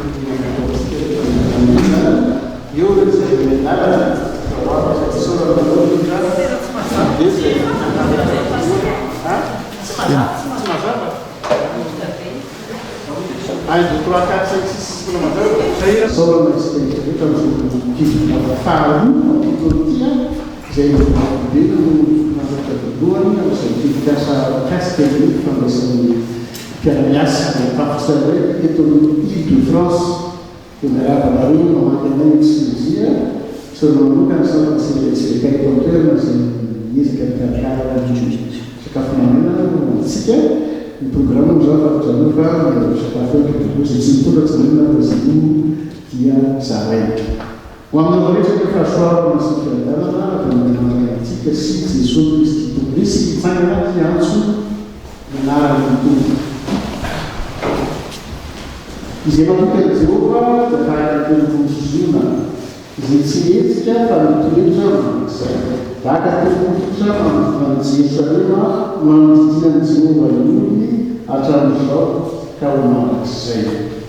Tokony hataontsika rehefa eo ireo izay eo an-dalana fa ho avy izay isaorana anareo indrindra dia izay ha? Tsy mazava? Un, deux, trois, quatre, cinq, six, tsy mbola mazava? Isaorana isika rehetra amin'izao fivoriana faharoa amin'ity taona ity izay vavolombelona no tompon'andraikitra voalohany amin'izay tetikasa mikasika ny fandraisan'ny Mpiara-miasa amin'ny tafika tsirairay eto amin'ny Ile de France dia miarahaba anareo mamaky anay eto Silesia, isaorana manokana ny sampana CVSVK eto an-toerana izay miezaka mikarakara ny sakafo maraina ho antsika. Ny programa moa izany fantatrareo fa miaraka misakafo eo dia koa izay tsy mitondra tsy maninona fa izay mino dia zaraina. Ho aminareo rehetra ny fahasoavana sy ny fiadanana avy amin'Andriamanitra Raintsika sy Jesoa Kristy Tompo. Nisy hitsangana hiantso ny anaran'ny Tompo. Izay matoky an'i Jehovah dia tahaka ny tendrombohitr'i Ziona, izay tsy mihetsika fa mitoetra mandrakizay. Tahaka ny tendrombohitra manodidina an'i Jerosalema no anodidinan'i Jehovah ny olony hatramin'izao ka ho mandrakizay.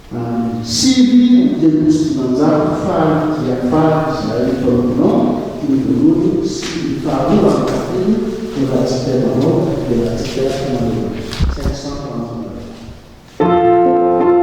Amena. 539 faly dia faly izahay mpanomponao, ny voalohany sy ny faharoa ary fahatelo iarahantsika manao iarahantsika manoratra. 539.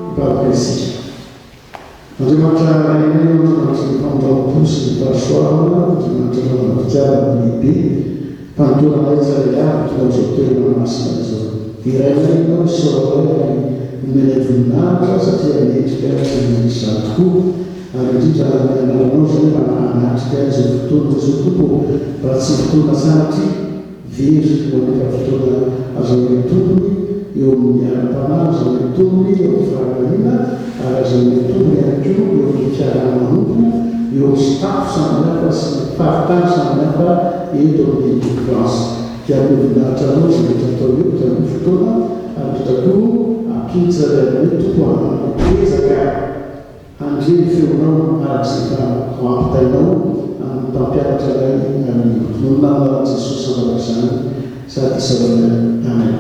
Hivavaka isika. Andriamanitra Rainay ô, Andriamanitry ny famindram-po sy ny fahasoavana, Andriamanitra manana fitiavana lehibe, Mpandoro anay tsirairay avy tonga amin'izao toerana masina izao. Derainay Ianao, isaoranay ary omenay voninahitra satria mendrika sy mendrika izany tokoa, ary indrindra amin'ny anaranao izay mba hanatrika izao fotoana izao Tompo ô, raha tsy fotoana sanatria Very ho an'ny fotoana azahoanay tombony eo amin'ny ara-panahy, azahoanay tombony eo amin'ny firahalahiana, ary azahoanay tombony ihany koa eo amin'ny fiaraha-manompo eo amin'ny staff samihafa sy ny faritany samihafa eto amin'ny Ile de France. Dia hanome voninahitra Anao izay rehetra atao eo tamin'io fotoana, ary indrindra koa ampio ny tsirairay aminay Tompo hanana ezaka Handre ny feonao araka izay efa ho ampitainao amin'ny mpampianatra anay anio. Tononina amin'ny anaran'i Jesosy ambavaka izany sady isaorana Amen.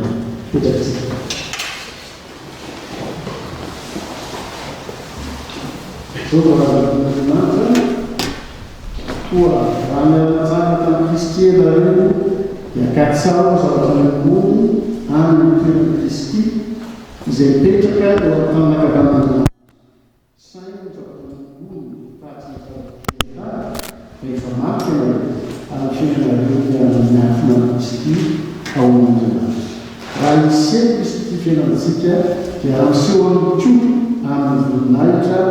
Mipetraka isika. Izao no voalazan'Andriamanitra, Koa raha niara-nitsangana tamin'i Kristy ianareo, dia katsaho zavatra any ambony, any amin'ny toeran'i Kristy, izay mipetraka eo an-tanana ankavanan'Andriamanitra. Saino ny zavatra nongony fa tsy ny zavatra fiainana fa efa maty ianareo ary ny fiainanareo dia miafina amin'i Kristy ao amin'Andriamanitra. Raha hiseho Kristy fiainantsika dia hampiseho aminy koa amin'ny voninahitra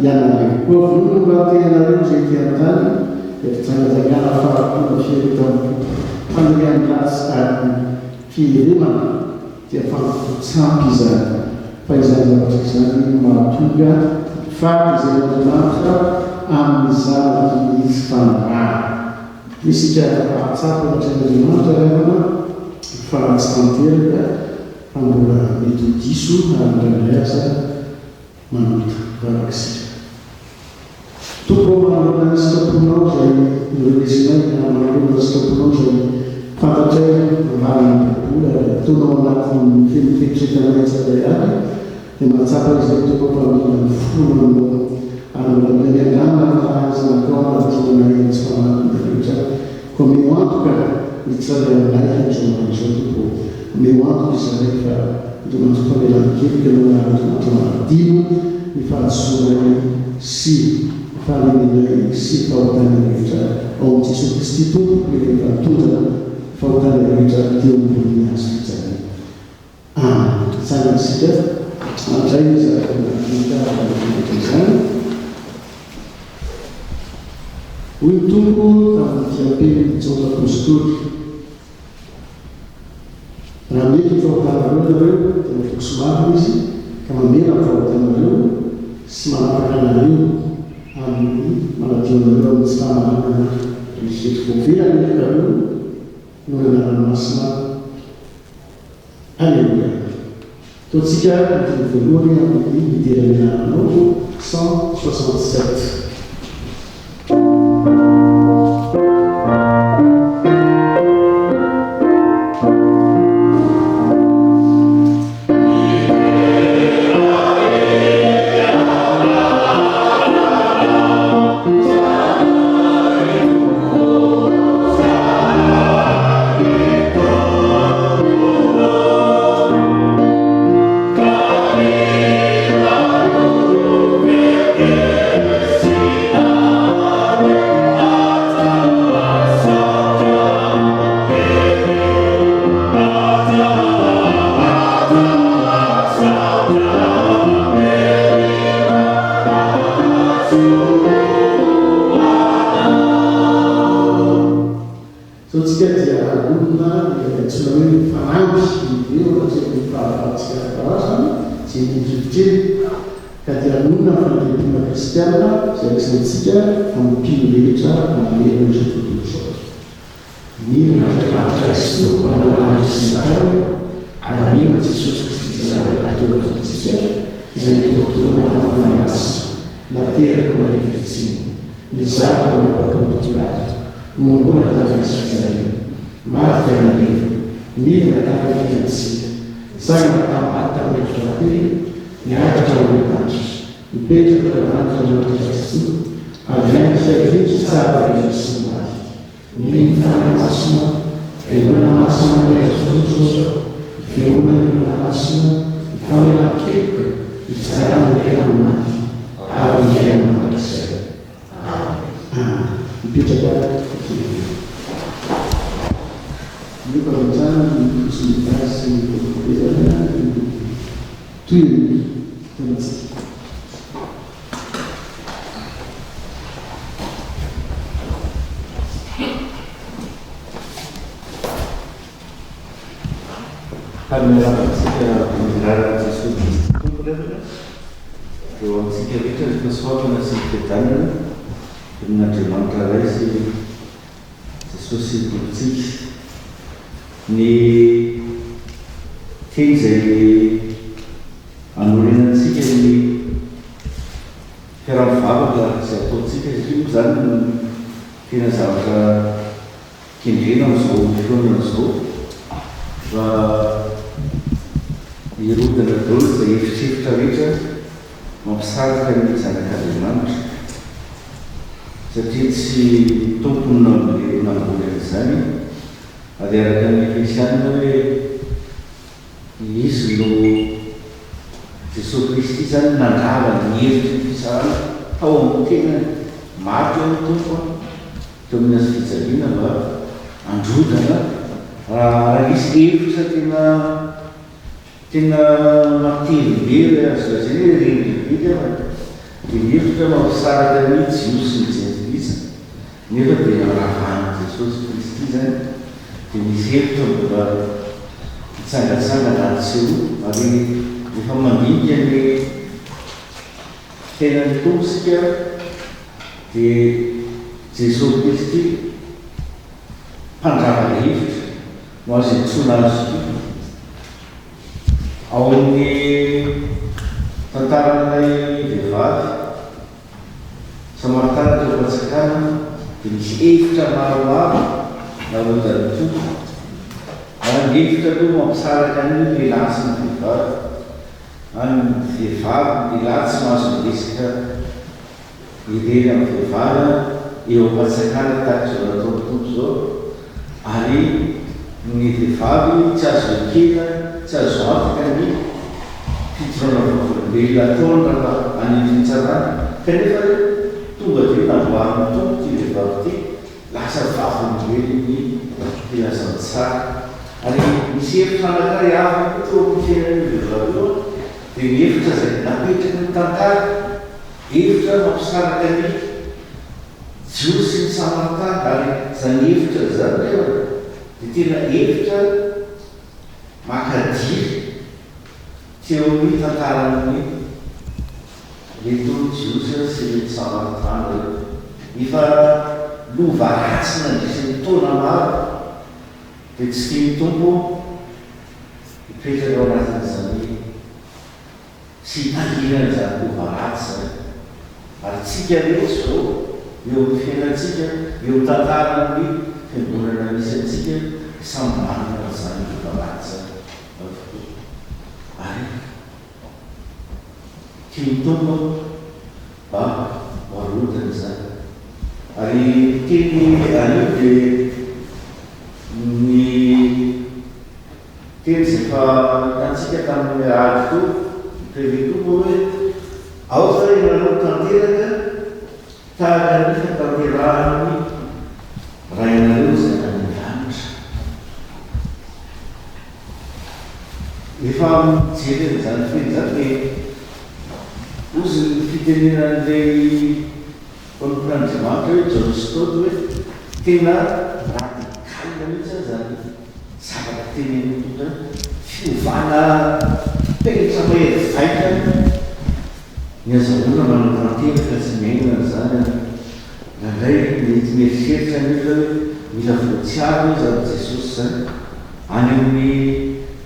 ianareo. Koa vonona mba hatehanareo izay ety an-tany, dia fijangajangana, fahalotoana, fierotam-po, fanirian-dratsy ary fieremana, dia fanompoan-tsampy izany, fa izany zavatra izany no mahatonga ny fahatezeran'Andriamanitra amin'ny zanaky ny tsy fanarahana. Isika mahatsapa ny atrehin'Andriamanitra ry havana fa tsy tanteraka fa mbola mety ho diso ary indraindray aza manota. Vavaka isika. Tompo ô, manoloana ny sitraponao izay norenesinay ary manoloana ny sitraponao izay fantatray nambaran'ny Baiboly ary ataonao anatin'ny feno fieritreretanay tsirairay avy dia mahatsapa izahay Tompo fa mila ny fona aminao ary mbola mila miandalana ny raha ny zanakao hanadino anay amin'ny tsy fanampiny rehetra koa omeo antoka ny tsirairay aminay amin'izao maraina izao Tompo ô omeo antoka izahay fa Andriamanitra famelan-keloka ianao ary Andriamanitra manadino ny fahadisoanay sy ny fahalemenay sy ny fahotanay rehetra ao amin'i Jesoa Kristy Tompo ilay efa nitondra ny fahotanay rehetra teo ambonin'ny hazo fijaliana. Amen. Tsara isika mandray ny zavatra madinika avy izany. Hoy ny Tompo tamin'ny diam-penin'i Jaona Apostoly, Raha mety ny fahotanareo ianareo, dia matoky sy marina Izy, ka mamela ny fahotanareo sy manapaka anareo amin'ny manadio anareo amin'ny tsy fahamarinana rehetra. Voavela ny helokareo noho ny anarany masina. Aleloia. Ataontsika andininy voalohany amin'ny midera ny anaranao, 167. Izao tsika dia olona ilay antsoina hoe mifanamby ny eo anatrehan'ny fahavalontsika ara-panahy izany, izay eny an-drivotra eny, ka dia hanonona ny fanekempiana kristiana izay raisintsika amin'ny mpino rehetra manerana izao tontolo izao. Mino an'Andriamanitra Ray sy Tompo manao lanitra sy ny tany, ary mino an'i Jesosy Kristy Zanaka Mpitondra antsika, izay nitotoana tamin'ny Fanahy Masina, nateraka ho Maria Virjiny, nizaha tao amin'ny Mpanompo Pilato, nohomboana tamin'ny hazo fijaliana, maty ka nalevina, nidina tamin'ny fiainantsika, nitsangana tamin'ny maty tamin'ny andro fahatelo, niakatra ho any an-danitra, nipetraka teo an-danitra Andriamanitra Ray sy Tompo, avy any fiaviany hitsara velona sy ny maty. Ny Fanahy Masina, Fiangonana Masina Maria Zojo, ny Fiangonana ny Olona Masina, ny famelan-keloka, ny fitsarana ny tena amin'ny maty, ary ny fiainana mandrakizay. Amen. Amen. Mipetraka aty ivelany. Miova avy hatrany ny fosiny gasy sy ny fofom-bezana ny tohiny fotoanantsika. Faly miarahaba antsika amin'ny anaran'i Jesoa Kristy Tompo ry havana. Dia ho antsika rehetra ny fahasoavana sy ny fiadanana amin'Andriamanitra Ray sy Jesosy Tompontsika. Ny teny izay Anorenantsika ny fiaraha-mivavaka izay ataontsika satria moa izany no tena zavatra kendrena amin'izao fihaonana izao fa hirodana daholo izay eritreritra rehetra mampisaraka ny zanak'Andriamanitra satria tsy ny Tompo no namboly an'izany ary araka ny Efesiana hoe Izy no Jesoa Kristy izany nandrava ny hevitry ny fitsarana tao amin'ny tenany. Maty eo ny Tompo teo amin'ny hazo fijaliana mba handrodana. Raha nisy hevitra tena. Tena matevim-be azo lazaina hoe rendrika be angambany dia ny hevitra mampisaraka ny Jiosy sy ny Jentilisa nefa dia naravahan'i Jesosy Kristy izany dia misy hevitra mbola mitsangatsangana atsy sy eroa ary rehefa mandinika ny fiainan'ny Tompo isika dia Jesosy Kristy mpandrava hevitra no azo iantsoana azy io. Ao amin'ny tantaran'ilay vehivavy samaritana teo am-pantsakana dia misy hevitra maromaro narodan'ny Tompo. Ary ny hevitra aloha mampisaraka ny lehilahy sy ny vehivavy. Any ny vehivavy, ny lehilahy tsy mahazo miresaka irery amin'ny vehivavy eo am-pantsakana tahaka izao nataon'ny Tompo izao, ary ny vehivavy tsy azo ekena, tsy azo antoka ny fijoroana vavolombelona ataony raha any amin'ny fitsarana, kanefa tonga dia namboarin'ny Tompo ity vehivavy ity, lasa vavolombelon'ny filazantsara. Ary misy hevitra anankiray hafa koa teo amin'ny fiainan'io vehivavy io, dia ny hevitra izay napetraky ny tantara, Hevitra mampisaraka ny Jiosy sy ny Samaritana, ary izany hevitra izany nefa dia tena hevitra makadiry teo amin'ny tantaran'ny reto Jiosy sy ireto Samaritana ireto. Efa lova ratsy nandritra ny taona maro dia tsy tian'ny Tompo hipetraka ao anatin'izany Tsy hitahiana an'izany lova ratsy izany. Ary tsika rehetra izao, eo amin'ny fiainantsika, eo amin'ny tantaran'ny fiangonana misy antsika, dia samy manana an'izany lova ratsy izany avokoa. Ary tian'ny Tompo mba ho arodana izany. Ary ny teny anio dia ny. Teny izay efa hitantsika tamin'ny alahady teo, ny tenin'ny Tompo hoe, Aoka ianareo ho tanteraka tahaka ny fahatanterahan'ny Rainareo izay any an-danitra. Rehefa mijery an'izany teny izany dia hozy ny fitenenan'ilay mpanompon'Andriamanitra hoe John Stott hoe tena radical mihitsy izany Zavatra tenenin'ny Tompo zany, fiovana penitra mahery vaika ny azahoana manatanteraka sy miaina an'izany an! Indraindray mety mieritreritra ny olona hoe mila voatsiaro ve izany Jesosy izany? Any amin'ny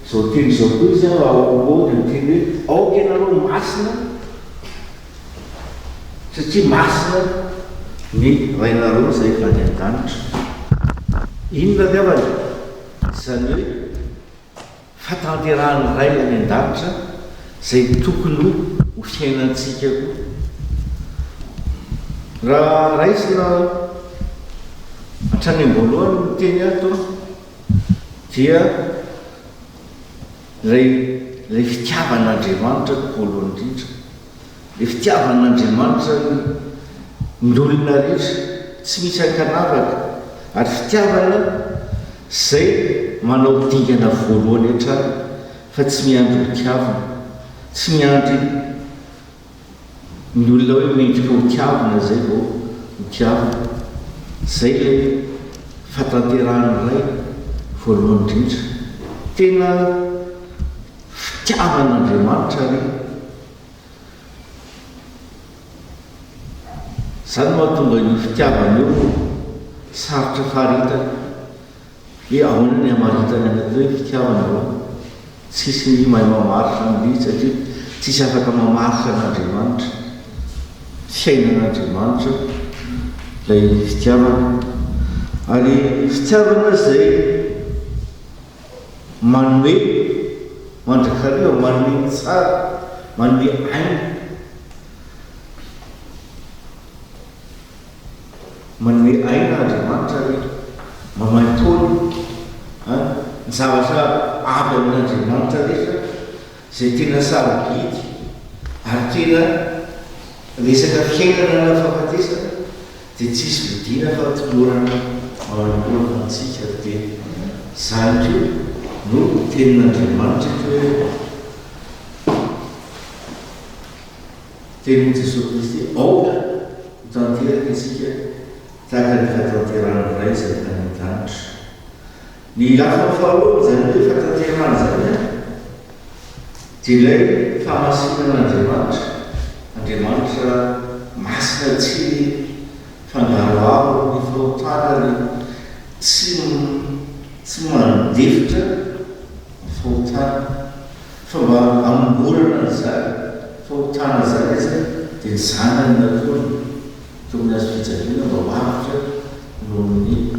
izao teny izao koa izy ao ao dia miteny hoe aoka ianareo ho masina Satria masina ny Rainareo izay any an-danitra. Inona ry havana izany hoe fahatanterahan'ny Ray any an-danitra izay tokony ho fiainantsika koa? Raha raisina hatrany am-boalohany ny teny ato dia ilay ilay fitiavan'Andriamanitra no voalohany indrindra. Ilay fitiavan'Andriamanitra ny olona rehetra, tsy misy ankanavaka, ary fitiavana izay manao dingana voalohany hatrany fa tsy miandry ho tiavina, tsy miandry ny olona hoe mendrika ho tiavina izay vao ho tiavina. Izay ilay fahatanterahan'ny Ray voalohany indrindra. Tena fitiavan'Andriamanitra re. Izany no mahatonga io fitiavana io sarotra faritana. Hoe ahoana ny hamaritana ny atao hoe fitiavana aloha? Tsisy ny mahay mamaritra an'ilay izy satria tsisy afaka mamaritra an'Andriamanitra. Fiainan'Andriamanitra ilay fitiavana. Ary fitiavana izay manome mandrakariva, manome ny tsara, manome aina. Manome aina Andriamanitra ary mamaintaona an, ny zavatra avy amin'Andriamanitra rehetra izay tena sarobidy ary tena resaka fiainana na fahafatesana dia tsisy vidiana fa tolorana maimaimpoana antsika dia izany koa no tenin'Andriamanitra eto hoe. Tenin'i Jesoa Kristy, Aoka ho tanteraka isika tahaka ny fahatanterahan'ny Ray izay any an-danitra. Ny lafiny faharoa amin'izany hoe fahatanterahana izany dia ilay fahamasinan'Andriamanitra, Andriamanitra masina tsy fangaroharo ny fahotana ary tsy tsy mandefitra ny fahotana. Fa mba hamongorana an'izany fahotana izany aza dia ny Zanany nataony teo amin'ny hazo fijaliana mba ho avotra noho ny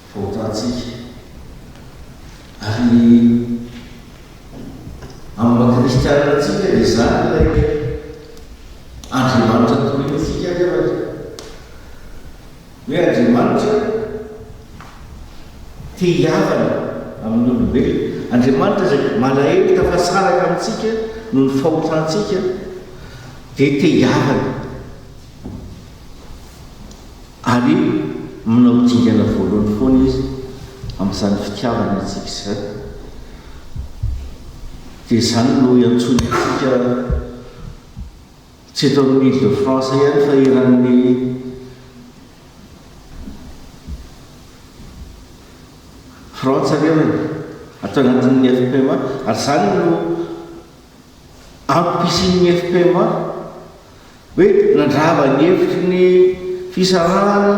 fahotantsika. Ary amin'ny maha kristianina antsika dia izany ilay Andriamanitra toriantsika anefa. Hoe Andriamanitra te hihavana amin'ny olombelona. Andriamanitra izay malahelo tafasaraka amintsika noho ny fahotantsika dia te hihavana. Ary manao dingana voalohany foana Izy amin'izany fitiavany antsika izany. Dia izany no iantsoany antsika tsy eto amin'ny Ile de France ihany fa eran'ny Frantsa anefa, ato anatin'ny FPMA. Ary izany no antom-pisian'ny FPMA. Hoe nandrava ny hevitry ny fisarahana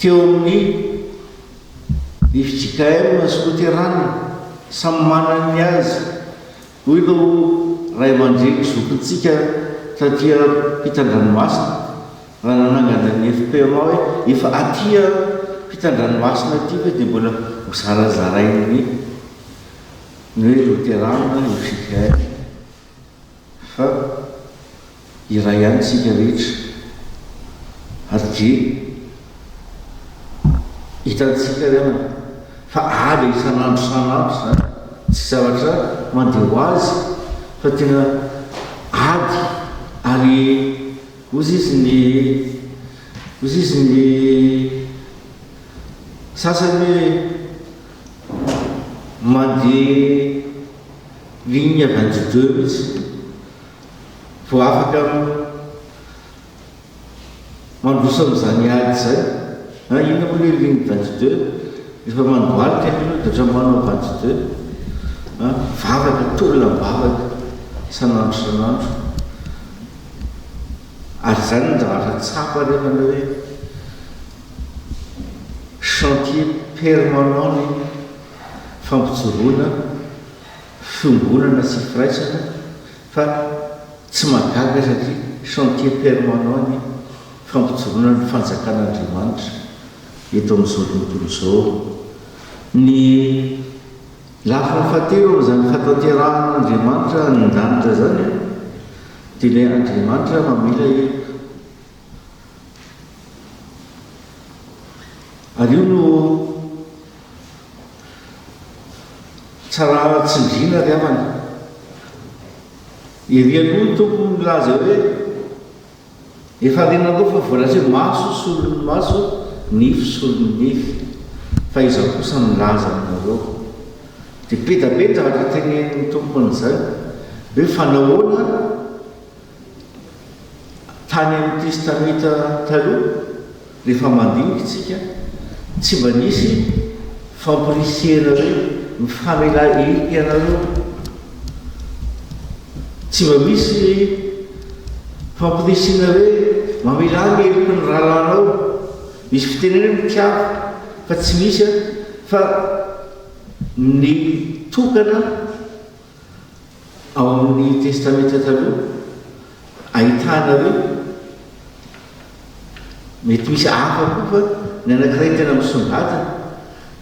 teo amin'ny fjkm sy Loterana, samy manana ny azy, hoy ireo ray aman-dreny zokintsika taty ampitan-dranomasina raha nanangana ny fpma hoe efa aty ampitan-dranomasina aty ve dia mbola hozarazarain'ny ny hoe Loterana, fjkm. Fa iray ihany isika rehetra ary dia hitantsika ry havana fa ady isan'andro isan'andro izany, tsy zavatra mandeha ho azy fa tena ady ary hozy izy ny hozy izy ny sasany hoe mandeha Ligne 22 mihitsy vao afaka mandroso amin'izany ady izany. An, inona moa ilay ligne 22? Rehefa mandohalika ny olona dia ohatran'ny manao 22. An, vavaka, tolona am-bavaka isan'andro isan'andro. Ary izany no zavatra tsapa anefa ny hoe chantier permanent ny fampijoroana fiombonana sy firaisana fa tsy mahagaga satria chantier permanent ny fampijoroana ny fanjakan'Andriamanitra eto amin'izao tontolo izao. Ny lafiny fahatelo amin'izany fahatanterahan'Andriamanitra any an-danitra izany dia ilay Andriamanitra mamela heloka. Ary io no tsara tsindriana ry havana. Ery aloha ny Tompo milaza hoe, efa renareo fa voalaza hoe maso solon'ny maso, nify solon'ny nify. Fa izaho kosa milaza aminareo. Dia be dia be ny zavatra tenenin'ny Tompo an'izany. Hoe fa nahoana Tany amin'ny Testamenta Taloha, rehefa mandinika isika, tsy mba nisy famporisihana hoe mifamelà heloka ianareo. Tsy mba misy famporisihana hoe mamelà ny heloky ny rahalahinao. Misy fitenenana hoe mitiava, fa tsy misy fa ny tokana Ao amin'ny Testamenta Taloha, ahitana hoe mety misy hafa koa fa ny anankiray tena misongadina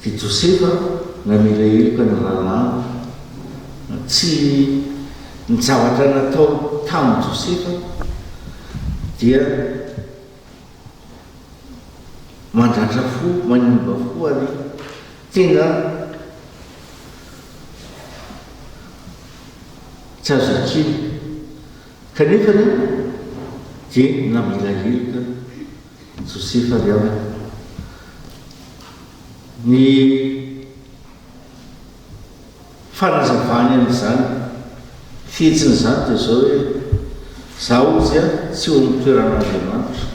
dia Josefa namela heloka ny rahalahiny. Tsy ny zavatra natao tamin'i Josefa dia mandratra fo, manimba fo ary tena Tsy azo ekena. Kanefa anie dia namela heloka Josefa ry havana. Ny fanazavany an'izany fihetsiny izany dia izao hoe. Izaho hozy tsy eo amin'ny toeran'Andriamanitra.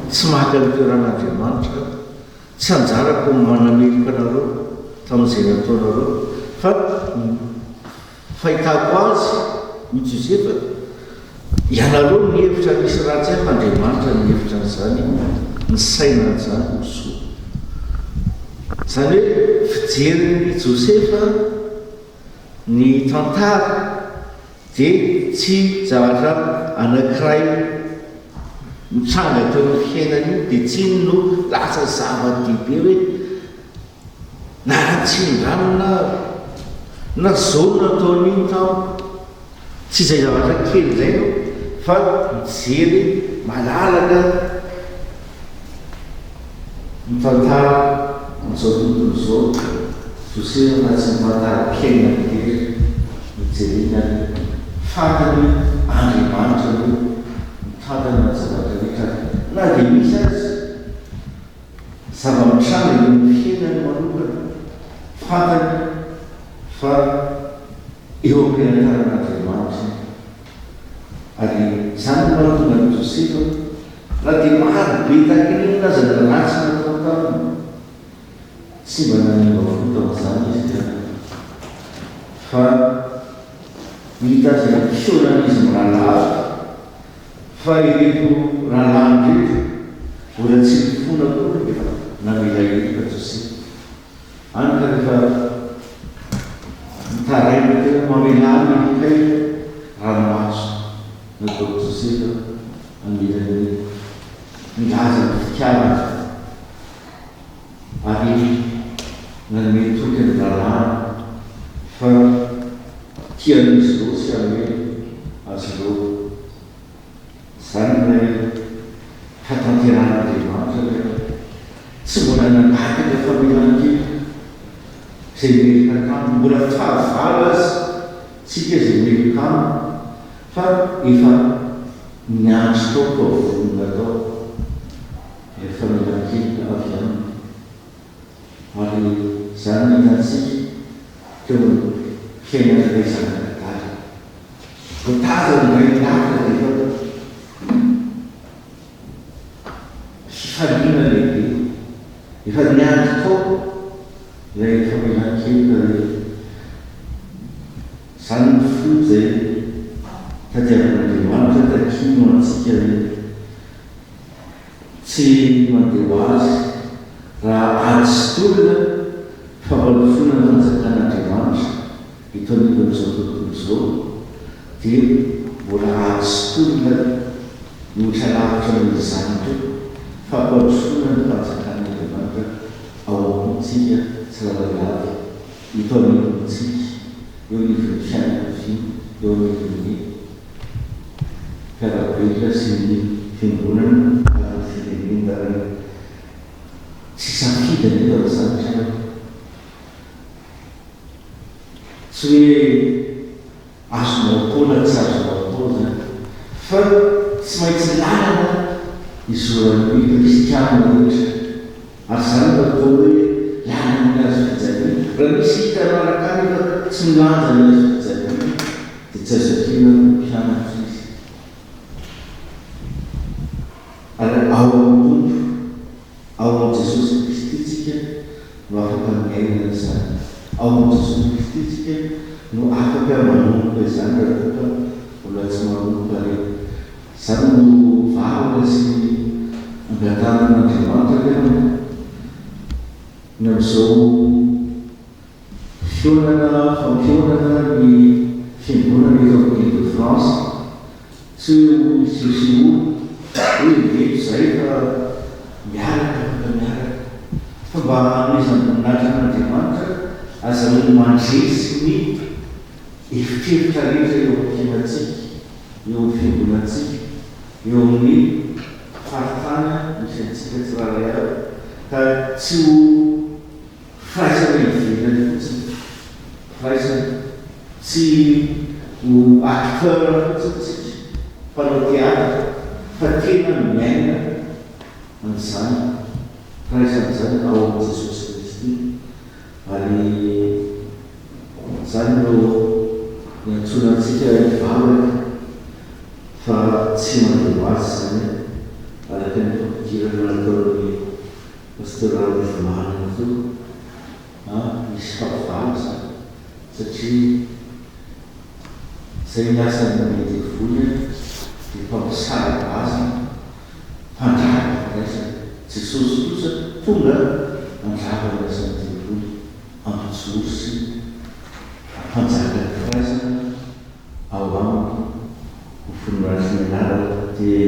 Tsy maka ny toeran'Andriamanitra aho. Tsy anjarako ny manameloka anareo tamin'izay nataonareo, fa ny fahitako azy, hoy Josefa, ianareo nihevitra nisy ratsy ahy fa Andriamanitra nihevitra an'izany, nisaina an'izany ho soa. Izany hoe fijerin'i Josefa ny tantara dia tsy zavatra anankiray mitranga teo amin'ny fiainana io dia tsy iny no lasa zava-dehibe hoe naratsian-dranona aho na zao no nataon'iny tamiko. Tsy izay zavatra kely izay no fa mijery malalaka ny tantara amin'izao tontolo izao, Josefa fa tsy ny tantaram-piainany irery no jereny ary fantany Andriamanitra no mitantana ny zavatra rehetra ary na dia misy aza zava-mitranga eo amin'ny fiainany manokana fantany fa eo am-pelantanan'Andriamanitra iny. Ary izany no nahatonga an'i Josefa, na dia maro be tahaka ny inona aza ny ratsy natao taminy, tsy mba nanimba fo tamin'izany izy ka, fa hita azy fihaonan'izy mirahalahy fa ireto rahalahiny ireto mbola tsy nifona akory dia efa namela heloka Josefa. Any ka rehefa mitaraina tena mamelà ny helokay ranomaso nataon'i Josefa anilan'ny nilaza ny fitiavany ary nanome toky ny rahalahiny fa tian'izy ireo sy hanome azy ireo. Izany ilay fahatanterahan'Andriamanitra ilay tsy mbola nangataka famelan-keloka izay meloka taminy, mbola fahavalo aza tsika izay meloka aminy fa efa niandry tao koa vonona tao ilay famelan-keloka avy aminy. Ary izany no hitantsika teo amin'ny fiainan'ilay zanak'adala. Voatazana indray ny lavitra dia efa fifaliana lehibe. Efa niandry tao ilay famelan-keloka ilay izany ny fo izay tadiavin'Andriamanitra takiany ho antsika hoe Tsy mandeha ho azy raha ady sy tolona fampandrosoana ny fanjakan'Andriamanitra eto anivon'izao tontolo izao dia mbola ady sy tolona mihoatra lavitra noho izany koa fampandrosoana ny fanjakan'Andriamanitra ao am-pontsika tsirairay avy eto anivontsika eo anivon'ny fianakaviana eo anivon'ny mpiara-belona sy ny fiangonana ary ny firenena ary tsy safidy anefa izany ry havana. Tsy hoe azonao atao na tsy azonao atao izany fa tsy maintsy lalana izoran'ny kristiana rehetra ary izany no atao hoe lalan'ny hazo fijaliana. Raha misy hita manaraka ahy nefa tsy milanja ny hazo fijaliana dia tsy azo ekena ho mpianatra izy. Ary ao amin'ny Tompo, ao amin'i Jesosy Kristy tsika no afaka miaina an'izany. Ao amin'i Jesosy Kristy tsika no afaka manomboka izany raha toa ka mbola tsy manomboka re. Izany no vavaka sy angatahana an'Andriamanitra ry havana ny amin'izao Fihaonana fampihaonana ny fiangonana eto amin'ny Ile de France. Tsy hoe ho isehosehoana hoe ireto izahay fa miaraka afaka miaraka. Fa mba hanomezam-boninahitra an'Andriamanitra azahoany mandresy ny eritreritra rehetra eo amin'ny fiainantsika, eo amin'ny fiangonantsika, eo amin'ny faritany misy antsika tsirairay avy ka tsy ho Firaisana ivelany fotsiny, firaisana tsy ho acteur fotsiny tsika, mpanao théâtre, fa tena miaina an'izany firaisana izany ao amin'i Jesosy Kristy. Ary izany no iantsoana antsika hivavaka. Fa tsy mandeha ho azy izany araka ny fampidirana nataon'ny Pasteur Rarivomanana teo an, misy fahavalo izany satria izay ny asan'ny devoly an, dia mpampisara-bazana, mpandrava firaisana. Jesosy kosa tonga handrava ny asan'ny devoly, hampijoro sy hampanjaka ny firaisana ao aminy ho voninahitry ny anarany. Dia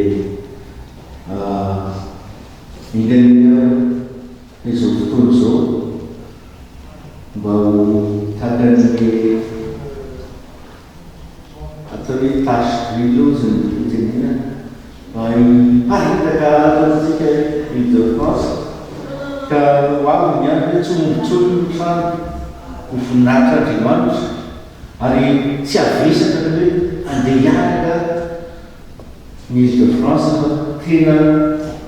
enga anie fa izao fotoana izao mba ho takan'ny atao hoe tache d'huile ozy ny fitenenana mba hiparitaka ato amintsika Ile de France ka ho avy ny andro hoe tsy omby intsony ny trano ho voninahitr'Andriamanitra ary tsy havesatra ny hoe andeha hiaraka ny Ile de France fa tena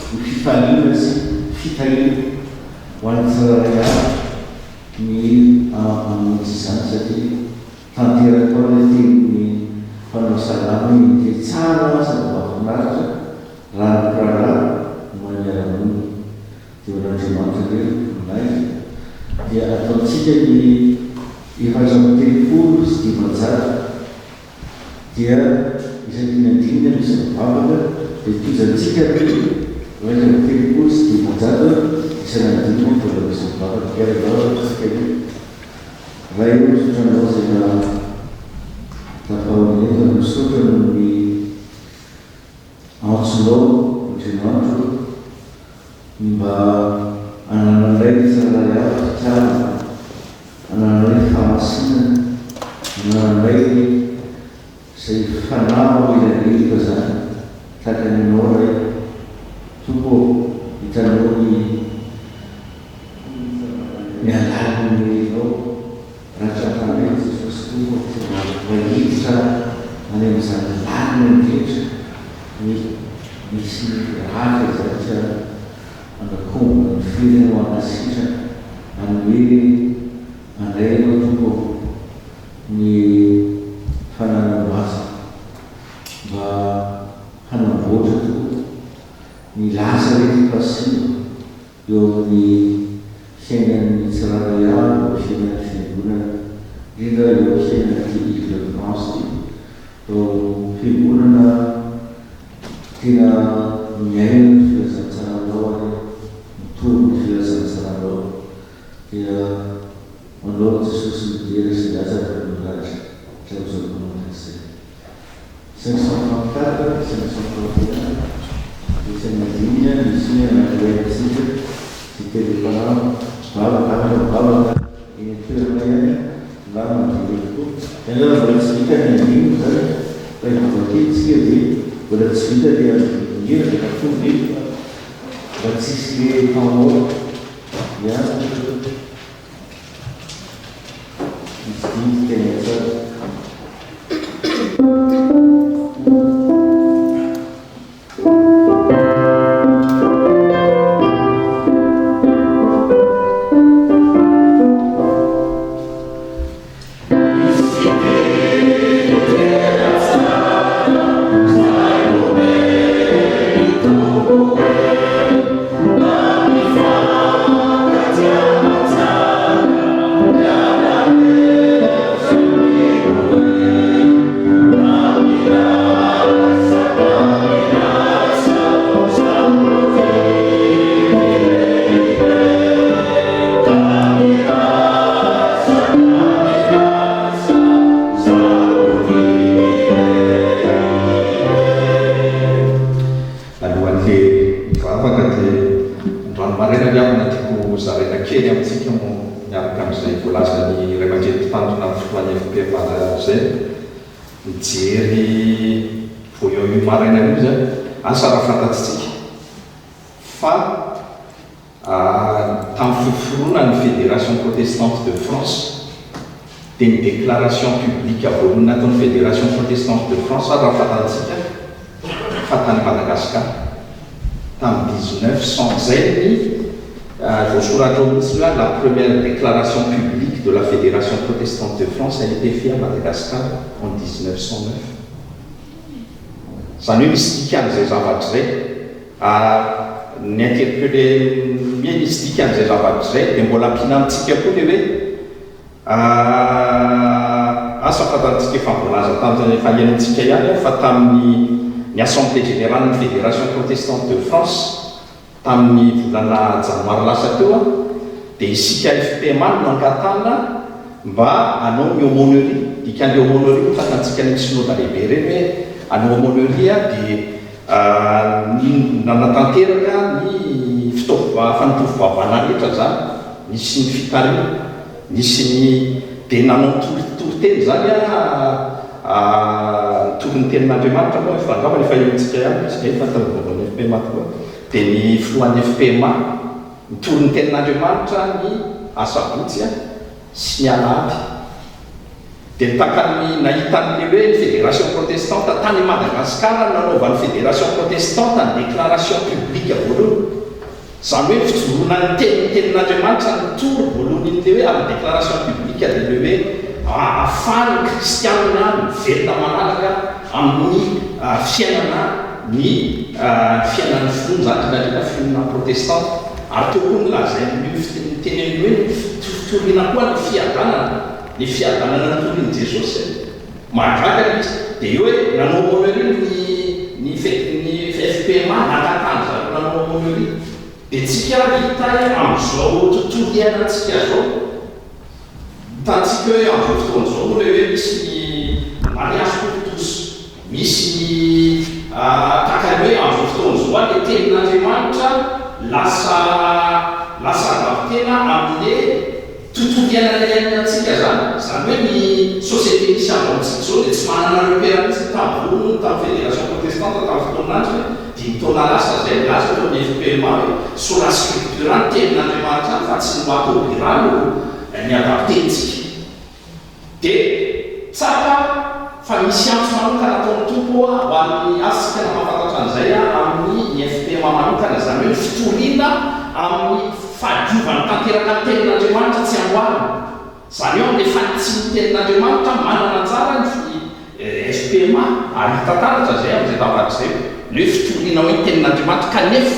ho fifaliana sy fitahiana ho an'ny tsirairay avy ny hamonjy izany satria tanteraka ao ilay tenin'ny mpanao salamo hoe dia tsara sady mahafinaritra raha ny mpiraharaha no mahay miara-monina. Dia ho an'Andriamanitra indray ny voninahitra. Dia ataontsika ny 534. Dia isaky ny andininy misy mivavaka dia tohizantsika ny 531 isan'andininy mbola misy mivavaka. Mpiara-mivavaka isika io. Ray ô misaotra Anao izay naha tafahaona eto ary misaotra noho ny antsonao Andriamanitro ô ny mba hanananay ny tsirairay avy fitiavana, hanananay fahamasinana, hanananay izay fanahy mamelabelaka izany tahaka ny Anao Ray. Tompo ô, hitanao ny ny halalin'ny herinao raha tratranay Jesosy Tompo mba hiditra any amin'izany lalina indrindra ny misy ratra izany ka hanakombona ny fery Ianao hanasitrana hanome anay Ianao Tompo ô ny fanananao masina mba hanamboatra tokoa ny lasa rehetra fa simba eo amin'ny fiainan'ny tsirairay avy, eo amin'ny fiainan'ny Fiangonana, indrindra eo amin'ny fiainan'ity Ile de France ity, eo fiangonana tena miaina ny filazantsaranao ary mitory ny filazantsaranao. Dia manao Jesosy ny dera sy ny haja ary voninahitra hatramin'izao mandrakizay. 534, 531, Isan'ny andininy misy ny anankiray amintsika izay telefanahy mivavaka afaka mivavaka eny an-toerana ihany na mandeha eny koa. Izany hoe raha mbola tsy vita ny andininy izany fa efa voateny isika dia mbola tsy vita ilay andininy hira dia efa tonga eto fa mba tsy hisy le temps mort ihany misy didy tena tsara. Alohan'le hivavaka dia androany maraina ry havana tiako ho zaraina kely amintsika moa miaraka amin'izay voalazan'ny ray aman-dreny mpitandrina amin'ny filohan'ny FPMA izay mijery vao eo io maraina io izany asa raha fantatsika fa tamin'ny fiforonan'ny Fédération Protestante de France dia ny déclaration publique voalohany nataon'ny Fédération Protestante de France ary raha fantatsika fa tany Madagascar tamin'ny 1900 izay ny voasoratra ao mihitsy hoe la première déclaration publique de la Fédération Protestante de France a été fait à Madagascar en 1909. Izany hoe misy dikany izay zavatra izay. Ny interpeller hoe misy dikany izay zavatra izay dia mbola ampiana amintsika koa ilay hoe Asa fantatsika efa voalaza tamin'ny efa henontsika ihany fa tamin'ny ny Assemblée Générale ny Fédération Protestante de France tamin'ny volana janoary lasa teo dia isika FPMA no nangatahana mba hanao ny aumônerie, dikan'ilay aumônerie moa fantatsika any amin'ny synoda lehibe ireny hoe hanao aumônerie dia ny nanatanteraka ny fitaova fanompoam-pivavahana rehetra izany, nisy ny fitarihana, nisy ny dia nanao toriteny izany nitory ny tenin'Andriamanitra moa efa angamba efa henontsika ihany izy nefa tamin'ny vaovaon'ny FPMA tokoa dia ny filohan'ny FPMA nitory ny tenin'Andriamanitra ny asabotsy sy ny alahady. Dia takan'ny nahita an'ilay hoe ny Fédération Protestante tany Madagascar no nanaovan'ny Fédération Protestante ny déclaration publique voalohany. Izany hoe ny fijoroana ny teny ny tenin'Andriamanitra nitory voalohany iny ilay hoe amin'ny déclaration publique dia ilay hoe ahafahan'ny kristianina mivelona malalaka amin'ny fiainana ny fiainan'ny finoana izany indrindra indrindra finoana protestante. Ary teo koa ny lazain'io niteneniny hoe ny fitoriana koa ny fiadanana. Ny fiadanana notorin'i Jesosy e! Mahagaga ilay izy. Dia eo hoe nanao aumônerie ny ny ny FPMA, naka tany zareo nanao aumônerie. Dia tsika ary hita hoe amin'izao tontolo iainantsika izao, hitantsika hoe amin'izao fotoana izao moa ilay hoe misy ny mariage pour tous, misy ny tahaka ny hoe amin'izao fotoana izao ary ilay tenin'Andriamanitra lasa lasa adapter-na amin'ilay Tontolo iainana iainantsika izany, izany hoe ny société misy andro amintsika izao dia tsy manana repère mihitsy, tamin'ny voalohany tamin'ny fédération protestante tamin'ny fotoan'androny, dimy taona lasa izay, nilaza teo amin'ny FPMA hoe sola scriptura ny tenin'Andriamanitra any fa tsy ny loi Taubira no ni-adapter-ntsika. Dia tsapa fa misy antso manokana ataon'ny Tompo ho an'ny asika na mahafantatra an'izay amin'ny ny FPMA manokana, izany hoe ny fitoriana amin'ny fahadiovany tanteraka ny Tenin'Andriamanitra tsy amboarina. Izany hoe amin'ilay fanitsian'ny Tenin'Andriamanitra manana anjara ny FPMA ary hita taratra izay amin'izay zavatra izay, ny hoe fitoriana hoe ny Tenin'Andriamanitra kanefa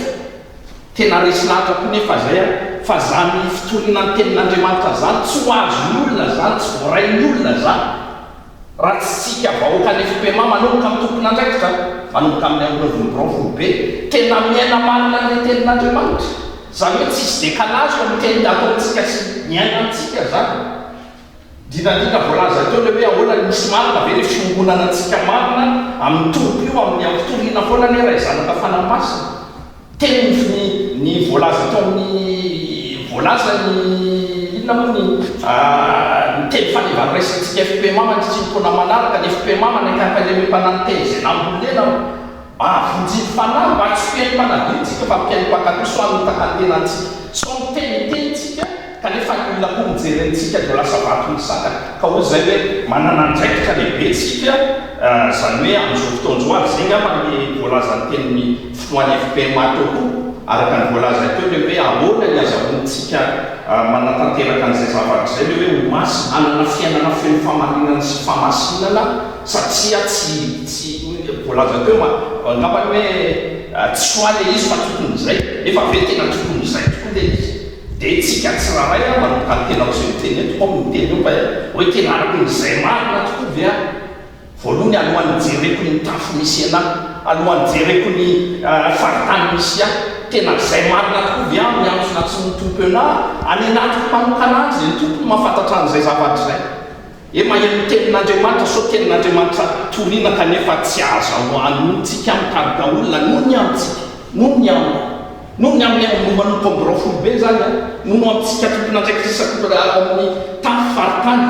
Tena resy lahatra koa nefa zay an, fa zany fitoriana ny tenin'Andriamanitra zany tsy ho azon'ny olona zany, tsy voarain'ny olona zany raha tsy tsika vahoakan'ny FPMA manomboka amin'ny tompon'andraikitra, manomboka amin'ny anivon'ny birao foibe, tena miaina marina an'ilay tenin'Andriamanitra, zany hoe tsisy décalage eo amin'ny teny ataontsika sy ny iainantsika zany. Indrindra indrindra voalaza teo ilay hoe ahoana ny misy marina ve ilay fiombonana antsika marina amin'ny Tompo io amin'ny ampitoriana foana anie Ray Zanaka Fanahy Masina. Teny ny ny voalaza teo amin'ny voalaza ny inona moa ny ny teny faneva noraisintsika FPMA mandritry ny taona manaraka ny FPMA manaiky ankalemem-panahy ny teny izay nambolena Mahavonjy ny fanahy mba tsy mpihaino mpanadino tsika fa mpihaino mpankatò sao hanotaka ny tenantsika. Sao miteniteny tsika kanefa ny olona koa mijery antsika dia lasa vato misakana. Ka hoy izay hoe manana andraikitra lehibe tsika izany hoe amin'izao fotoana izao ary izay angamba ny voalazan'ny tenin'ny filohan'ny FPMA teo koa araka ny voalaza teo ilay hoe ahoana ny azahoantsika manatanteraka an'izay zavatra izay ilay hoe ho masina, hanana fiainana feno fahamarinana sy fahamasinana satria tsy tsy voalaza teo ma angambany hoe tsy choix le izy fa tokony izay nefa ve tena tokony izay tokoa le izy de tsika tsirairay a manomboka ny tenako izay miteny eto koa miteny eo fa hoe tena araka ny izay marina tokoa ve aho voalohany alohan'ny hijereko ny tafo misy anah alohan'ny hijereko ny faritany misy ahy tena izay marina tokoa ve aho miantso na tsy ny Tompo anah any anatiko manokana any izay ny Tompo no mahafantatra an'izay zavatra izay. He maheno ny tenin'Andriamanitra sao tenin'Andriamanitra torina kanefa tsy ahazahoantsika mitarika olona noho ny amintsika, noho ny amiko, noho ny amin'ny no manompo amin'ny birao foibe izany an, noho no amintsika tompon'andraikitra isaky ao amin'ny tafo faritany.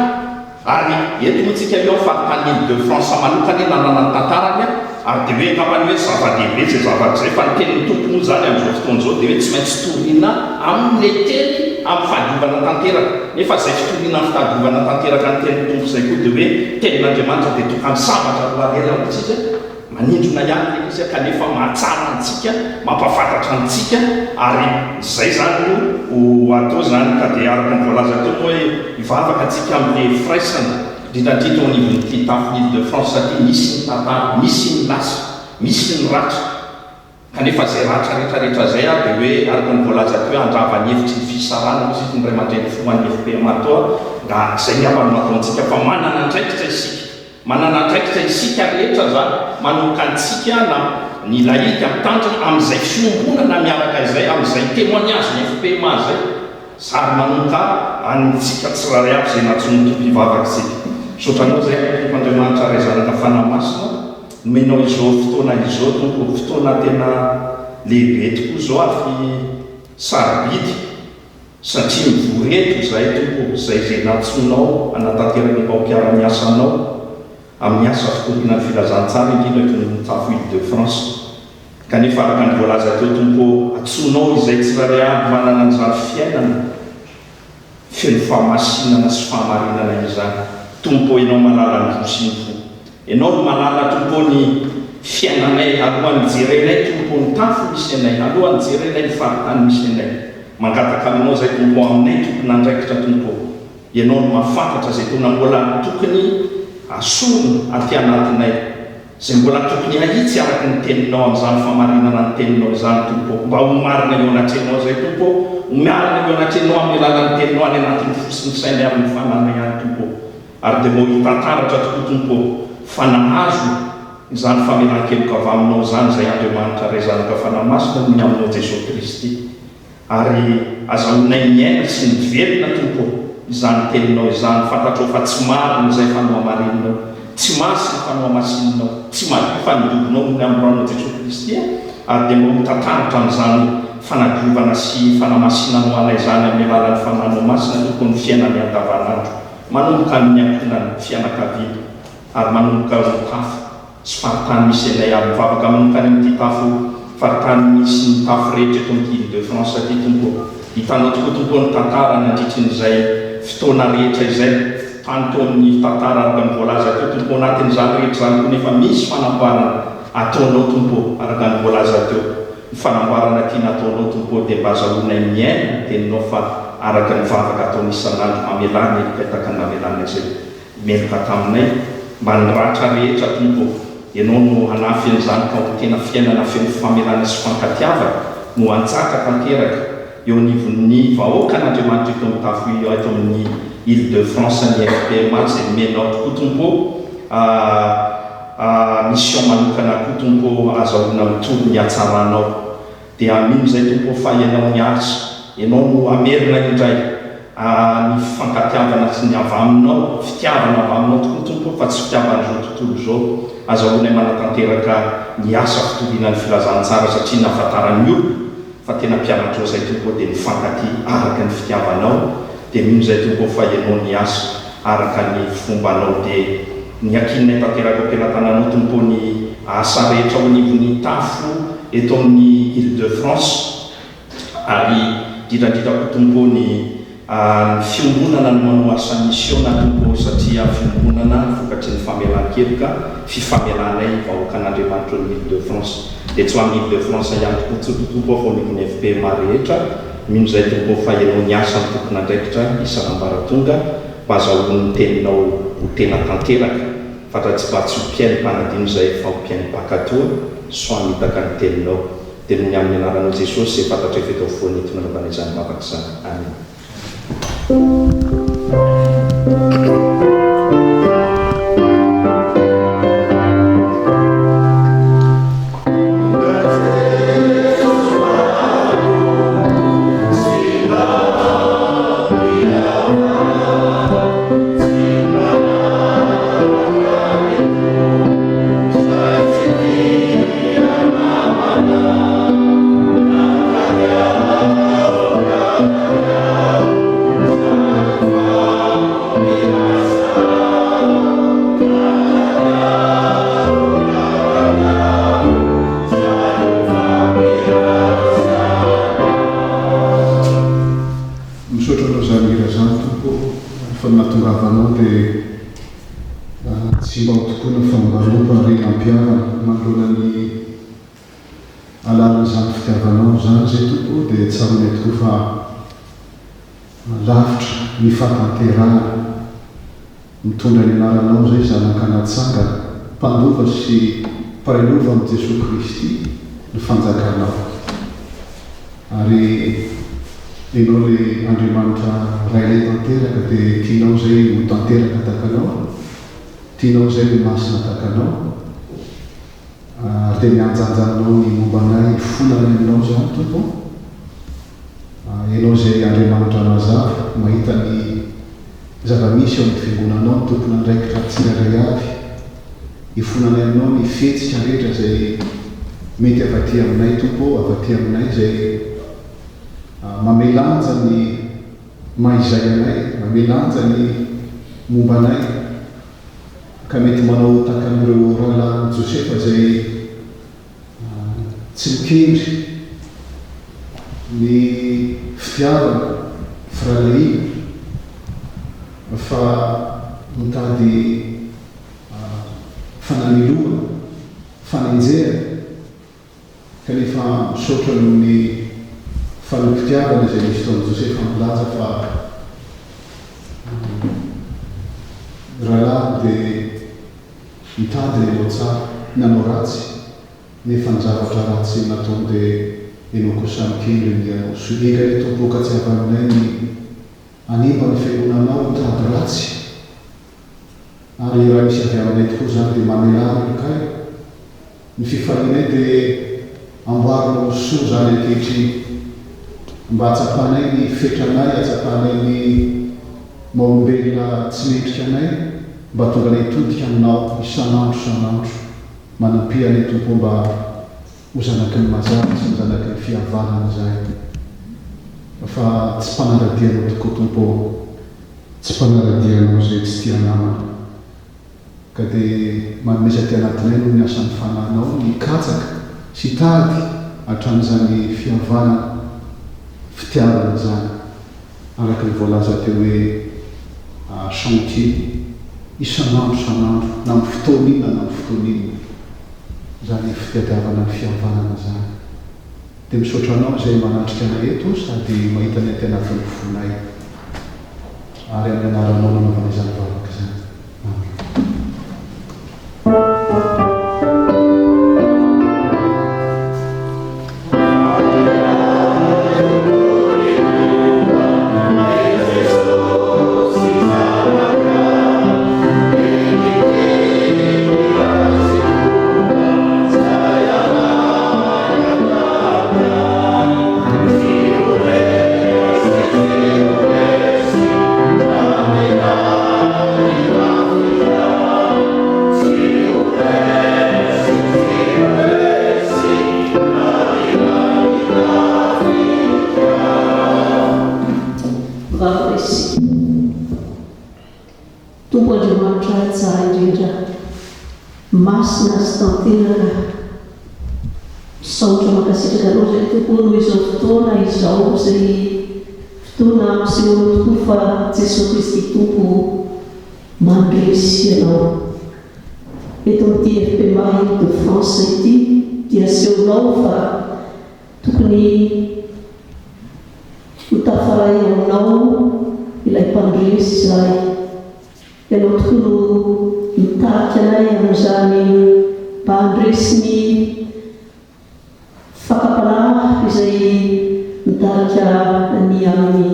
Ary eto moa tsika io faritany Ile de France manokana io nanana ny tantarany an, ary dia hoe angambany hoe zava-dehibe izay zavatra izay fa ny tenin'ny Tompo moa izany amin'izao fotoana izao dia hoe tsy maintsy torina amin'ilay teny amin'ny fahadiovana tanteraka. Nefa izay fitoriana ny fitadiovana tanteraka ny tenin'ny Tompo izay koa dia hoe tenin'Andriamanitra dia tokany sabatra no alehany amintsika, manindrona ihany ilay izy kanefa mahatsara antsika, mampahafantatra antsika ary izay izany no ho atao izany ka dia araka ny voalaza teo moa hoe hivavaka antsika amin'ilay firaisana indrindra indrindra eo anivon'ity tafon'Ile de France satria misy ny tantara, misy ny lasa. Misy ny ratra. Kanefa izay ratra rehetra rehetra izay ary dia hoe araka ny voalaza teo hoe handrava ny hevitry ny fisarahana hozy izy ny ray aman-dreny filohan'ny FPMA toa nga izay ngamba no ataontsika fa manana andraikitra isika. Manana andraikitra isika rehetra izany manomboka antsika na ny laïka mitandrina amin'izay fiombonana miaraka izay amin'izay témoignage ny FPMA izay. Sary manomboka antsika tsirairay avy izay nantsoin'ny Tompo hivavaka isika. Misaotra Anao izay Tompo Andriamanitra Ray Zanaka Fanahy Masina nomenao izao fotoana izao Tompo fotoana tena lehibe tokoa izao ary sarobidy satria mivory eto izahay Tompo izay izay nantsoinao hanatanteraka mba ho mpiara-miasa Aminao amin'ny asa fitoriana ny filazantsara indrindra eto amin'ny tafo Ile de France. Kanefa araka ny voalaza teo Tompo ô, antsoinao izay tsirairay avy manana an'izany fiainana feno fahamasinana sy fahamarinana izany. Tompo ô, Ianao mahalala ny roa sy ny fo. Ianao no mahalala Tompo ô ny fiainanay alohan'ny hijerenay Tompo ô ny tafo misy anay, alohan'ny hijerenay ny faritany misy anay. Mangataka Aminao izay Tompo ô, aminay tompon'andraikitra Tompo ô. Ianao no mahafantatra izay tena mbola tokony asorina aty anatinay. Izay mbola tokony hahitsy araka ny Teninao amin'izany famarinana ny Teninao izany, Tompo ô. Mba ho marina eo anatrehanao izay, Tompo ô. Ho marina eo anatrehanao amin'ny alalan'ny Teninao any anatin'ny fo sy ny sainay ary ny fanahinay any, Tompo ô. Ary dia mba ho hita taratra tokoa, Tompo ô, fa nahazo izany famelan-keloka avy Aminao izany izay Andriamanitra Ray Zanaka Fanahy Masina noho ny Aminao Jesoa Kristy. Ary azahoanay miaina sy mivelona, Tompo ô, izany Teninao izany. Fantatrao fa tsy marina izay fa nohamarininao, tsy masina fa nohamasininao, tsy madio fa nodiovinao noho ny amin'ny Ranao Jesoa Kristy, ary dia mba ho tantaratra amin'izany fanadiovana sy fanamasinanao anay izany amin'ny alalan'ny Fanahinao Masina, Tompo, ny fiainanay andavanandro, manomboka amin'ny ankohonana, fianakaviana, ary manomboka amin'ny tafo. sy faritany misy anay ary mivavaka manomboka any amin'ity tafo faritany misy ny tafo rehetra eto amin'ity Ile de France ity Tompo ô. Hitanao tokoa Tompo ô ny tantara nandritry ny izay fotoana rehetra izay tany teo amin'ny tantara araka ny voalaza teo Tompo ô anatin'izany rehetra izany koa nefa misy fanamboarana ataonao Tompo ô araka ny voalaza teo ny fanamboarana tiana ataonao Tompo ô dia mba azahoanay miaina ny teninao fa araka ny vavaka ataony isan'andro mamelà ny heloka tahaka ny namelanay izay Meloka taminay, mba ny ratra rehetra Tompo ô, Ianao no hanafy an'izany ka ho tena fiainana feno famelana sy fankatiavana no hanjaka tanteraka eo anivon'ny vahoakan'Andriamanitra eto amin'ny tafo eto amin'ny Ile de France ny FPMA izay nomenao tokoa Tompo ô, mission manokana koa Tompo ô azahoana mitory ny hatsaranao. Dia mino izay Tompo ô fa Ianao niaritra, Ianao no hamerina indray ny fifankatiavana sy ny avy Aminao, fitiavana avy Aminao tokoa Tompo ô fa tsy fitiavan'izao tontolo izao. Azahoanay manatanteraka ny asa fitoriana ny filazantsara satria nahafantaran'ny olona fa tena mpianatrao izay Tompo ô dia mifankatia araka ny fitiavanao dia mino izay Tompo ô fa Ianao niasa araka ny fombanao dia Niankininay tanteraka am-pelatananao Tompo ô ny asa rehetra ao anivon'ny tafo eto amin'ny Ile de France ary indrindra indrindra koa Tompo ô ny ny fiombonana no manao asa misiona Tompo ô satria fiombonana vokatry ny famelan-keloka fifamelanay vahoakan'Andriamanitra eo amin'ny Ile de France dia tsy ho amin'ny Ile de France ihany tokoa tsotra Tompo ô fa ao anivon'ny FPMA rehetra mino izay Tompo ô fa Ianao niasa ny tompon'andraikitra isan'ambaratonga Mba azahoan'ny teninao ho tena tanteraka, fa raha tsy mba tsy ho mpihaino mpanadino izay fa ho mpihaino mpankatoa, soa hamitaka ny teninao. Dia noho ny amin'ny anaranao Jesosy izay fantatray fa eto afovoany eto no anaovana izany vavaka izany. Amena. Misaotra anao zany hira zany Tompo ô, fa ny nahatongavanao dia tsy mba ho tokoana fa mba hanompo ary hampihavana manoloana ny alalan'izany fitiavanao izany izay Tompo ô dia tsaroanay tokoa fa lavitra ny fahatanterahana mitondra ny anaranao izay zanaka natsangana mpandova sy. mpiray lova amin'i Jesoa Kristy ny fanjakanao. Ary Ianao ilay Andriamanitra Ray ilay tanteraka dia tianao izay ho tanteraka tahaka Anao, tianao izay ho masina tahaka Anao, ary dia mianjanja Aminao ny momba anay hifonanay Aminao izany Tompo ô. Ianao izay Andriamanitra mazava, mahita ny zava-misy ao amin'ny Fiangonanao, ny tompon'andraikitra tsirairay avy. Ifonanay Aminao ny fihetsika rehetra izay mety avy aty aminay, Tompo ô, avy aty aminay izay mamehy lanja ny maha izay anay, mamehy lanja ny momba anay, ka mety manao tahaka an'ireo rahalahin'i Josefa izay Tsy mikendry ny fitiavana, firahalahiana, fa mitady fanamelohana, fanenjehana, kanefa misaotra noho ny fanehoam-pitiavana izay nisy tao amin'i Josefa milaza fa ny rahalahiny dia Mitady ny hanao tsara, ny hanao ratsy, nefa ny zavatra ratsy nataony dia Ianao kosa mikendry ny hanao soa. Enga anie Tompo ô ka tsy avy aminay ny hanimba ny fiangonanao hitady ratsy, ary raha misy avy aminay tokoa izany dia mamelà helokay. Ny fifalianay dia amboarinao ho soa izany ankehitriny, mba hahatsapanay ny fetranay, hahatsapanay ny maha olombelona tsy mendrika anay, mba hahatonga anay hitodika Aminao isan'andro isan'andro. Manampia anay Tompo ô mba ho zanaky ny mazava sy ny zanaky ny fihavanana izahay, fa tsy mpanara-dia Anao tokoa Tompo ô, tsy mpanara-dia Anao izay tsy tia namana. Ka dia manomeza aty anatinay noho ny asan'ny Fanahinao ny hikatsaka sy hitady hatramin'izany fihavanana, fitiavana izany, araka ny voalaza teo hoe chantier, isan'andro isan'andro, na amin'ny fotoana inona na amin'ny fotoana inona, izany fitadiavana ny fihavanana izany. Dia misaotra Anao izay manatrika anay eto sady mahita ny aty anatin'ny fonay. Ary amin'ny anaranao nanaovana izany vavaka izany. Amena. Mivavaka isika. Tompo Andriamanitra tsara indrindra, masina sy tanteraka, misaotra mankasitraka Anao izay Tompo noho izao fotoana izao izay fotoana ampisehoanao tokoa fa Jesoa Kristy Tompo mandresy Ianao. Eto amin'ity FPMA Ile de France ity dia asehonao fa tokony Ho tafaray aminao ilay mpandresy izahay. Ianao tokoa no mitarika anay amin'izany mba handresy ny fakam-panahy izay mitarika ny amin'ny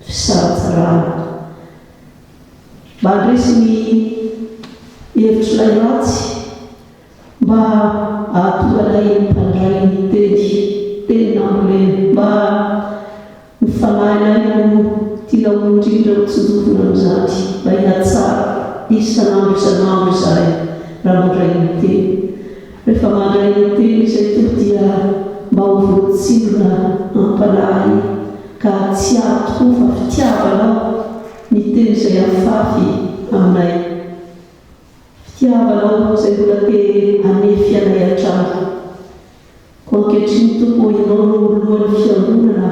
fisaratsarahana. Mba handresy ny hevitr'ilay ratsy. Mba hahatonga anay mpandray ny teny, teny nambolena. Mba ny fanahinay no tianao indrindra ho tsinjovina amin'izany. Mba hihatsara isan'andro isan'andro izahay raha mandray ny teny. Rehefa mandray ny teny izay Tompo dia mba ho voatsindrona am-panahy ka hahatsiaro tokoa fa fitiavanao ny teny izay afafy aminay. Fitiavanao izay mbola te hanefy anay hatrany. Koa ankehitriny Tompo ô Ianao no lohan'ny Fiangonana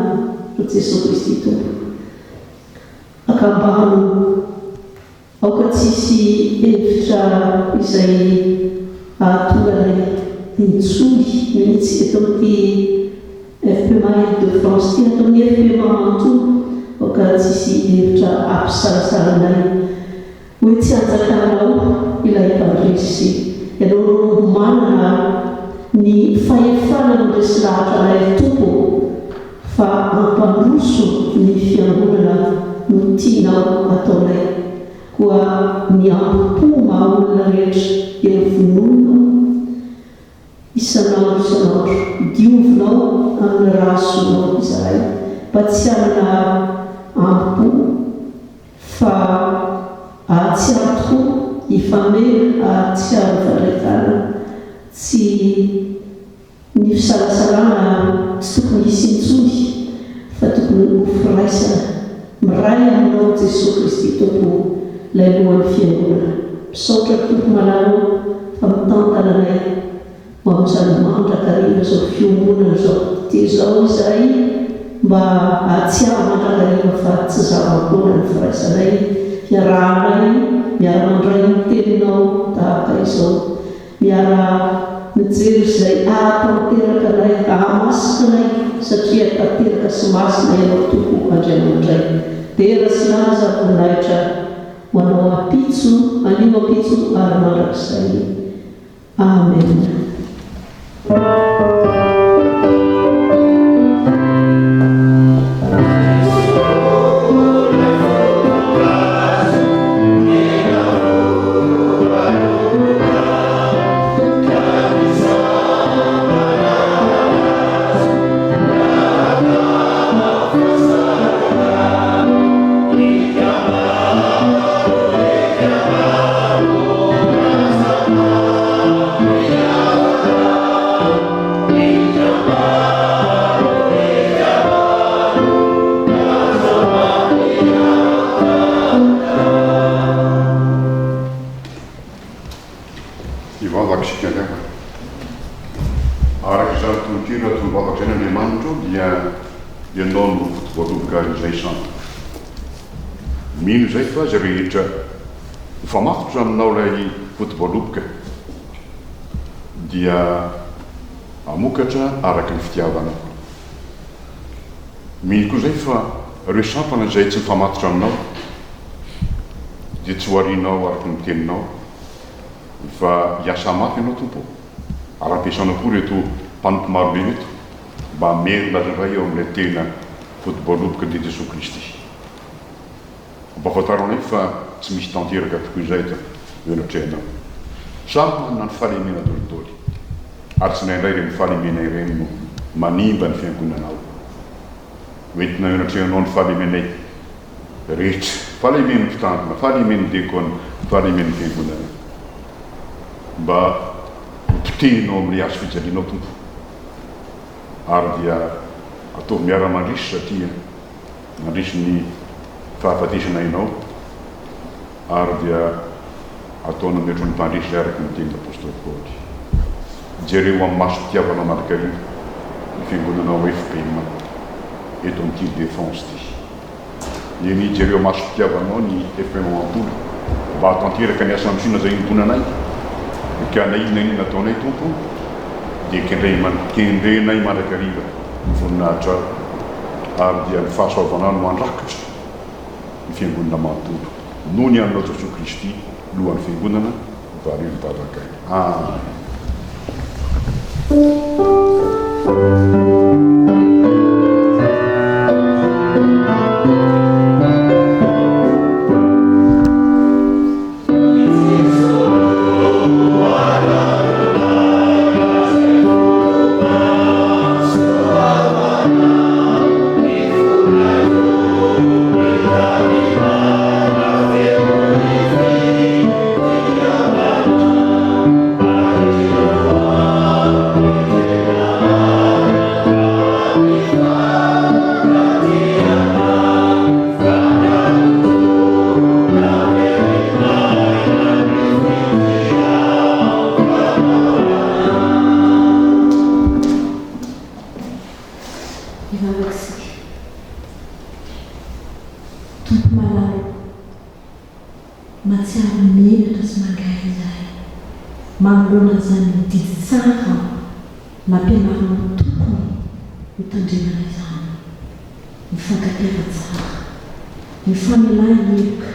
ry Jesoa Kristy Tompo. Akambano aoka tsy hisy hevitra izay hahatonga anay intsony mihitsy eto amin'ity FPMA Ile de France ity, ato amin'ny FPMA manontolo, aoka tsy hisy hevitra hampisalasala anay. Hoe tsy hanjakanao ilay mpandresy. Ianao no manana ny fahefana mandresy lahatra anay ry Tompo ô, fa hampandroso ny Fiangonana no tianao ataonay. Koa ny ambo-po maha olona rehetra dia vonoinao isan'andro isan'andro. Diovinao amin'ny rà soanao izahay mba tsy hanana ambo-po fa hahatsiaro tokoa hifamela hahatsiaro hifandray tanana tsy Ny fisalasalana tsy tokony hisy intsony fa tokony ho firaisana miray aminao Jesoa Kristy Tompo ilay lohan'ny fiangonana. Misaotra Tompo malala ô fa mitantana anay ho amin'izany mandrakariva izao fiombonana izao. Dia izao izahay mba hahatsiaro mandrakariva fa tsy zava-poana ny firaisanay, fiarahanay miara-mandray ny teninao tahaka izao. Miara mijery izay ahatanteraka anay, ahamasina anay, satria tanteraka sy masina Ianao Tompo Andriamanitray. Dera sy laza ary voninahitra ho Anao ampitso, anio ampitso ary mandrakizay. Amen. Hivavaka isika angamba. Araka izany tononkira tonom-bavaka izany Andriamanitra o dia Ianao no foto-boaloboka izay samy mino izay fa izay rehetra mifamatotra aminao ilay foto-boaloboka dia hamokatra araka ny fitiavanao. Mino koa izay fa ireo sampana izay tsy mifamatotra aminao dia tsy ho arianao araka ny teninao fa hiasa mafy ianao Tompo ô, ary ampiasanao koa ireto mpanompo marobe ireto mba hamerina azy indray eo amin'ilay tena foto-boaloboka dia Jesoa Kristy. Ampahafantaro anay fa tsy misy tanteraka tokoa izay eto eo anatrehanao. Samy manana ny fahalemena dolidoly, ary tsy indraindray ireny fahalemena ireny no manimba ny fiangonanao. Hoentina eo anatrehanao ny fahalemenay rehetra, fahalemen'ny mpitandrina, fahalemen'ny diakona, fahalemen'ny fiangonana, mba ho potehinao amin'ilay hazo fijalianao, Tompo, ary dia ataovy miara-mandresy satria Nandresy ny fahafatesana ianao ary dia ataonao mihoatra ny mpandresy izay araka ny tenin'ny Apostoly Paoly. Jereo amin'ny masom-pitiavanao mandrakariva ny fiangonanao FBM eto amin'ity Île de France ity. Eny, jereo amin'ny masom-pitiavanao ny FBM manontolo mba hahatanteraka ny asa misiona izay iombonanay ka na inona na inona ataonay Tompo dia kendrenay mandrakariva ny voninahitrao. ary dia ny fahasoavanao no handrakotra ny Fiangonana manontolo, noho ny aminao Jesoa Kristy Lohan'ny Fiangonana, valio ny vavakay. Amen. Hivavaka isika. Tompo malala ô, mahatsiaro menatra sy mangahy izahay manoloana an'izany didy tsara nampianarinao tokony ho tandremana izany. Mifankatiava tsara. Mifamelà heloka.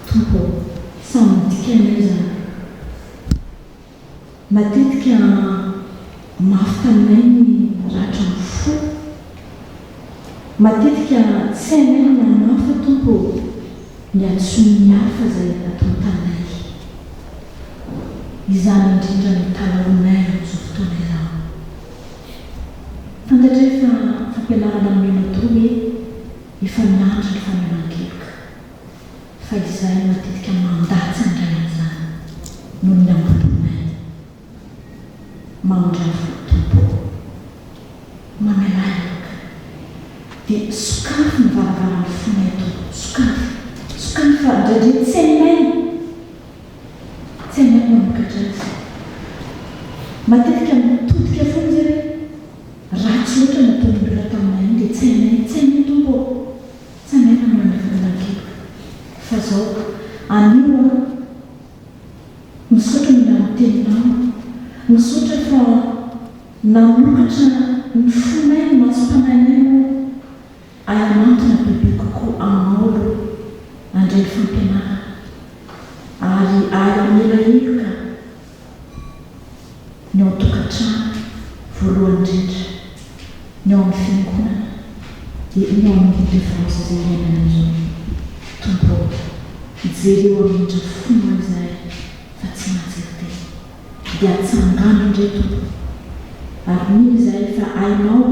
Tompo ô, samy nodikainay izany. Matetika mafy taminay ny ratran'ny fo. Matetika tsy hainay ny namafa Tompo ô, ny hadisoan'ny hafa izay nataony taminay. Izany indrindra no italahoanay amin'izao fotoana izao. Fantatray fa fampianarana nomenao teo hoe efa miandry ny famelan-keloka. Fa izahay matetika mandà tsy handray an'izany noho ny hambom-ponay. Mamindrà fo Tompo ô. Mamelà heloka. Dia sokafy ny varavaran'ny fonay Tompo. Sokafy. Sokafy fa indraindray tsy hainay. Tsy hainay ny manokatra azy. Matetika mitodika foana izay hoe ratsy loatra ny nataon'ny olona taminay iny dia tsy hainay, tsy hainay Tompo ô. Tsy hainay manao ny famelan-keloka. Fa zao, anio aho. Misaotra ny amin'ny teninao. Misaotra fa nanokatra ny fonay, ny masom-panahinay moa ary hanantona bebe kokoa aminao aloha handray ny fampianarana ary ahay hamela heloka ny ao an-tokantrano voalohany indrindra, ny ao amin'ny fiangonana, dia ny ao amin'ny Ile de France izay iainana izao. Tompo ô, jereo hamindra fo izahay fa tsy mahatsiaro tena. Dia atsangano indray Tompo ô. Ary mino izahay fa hainao,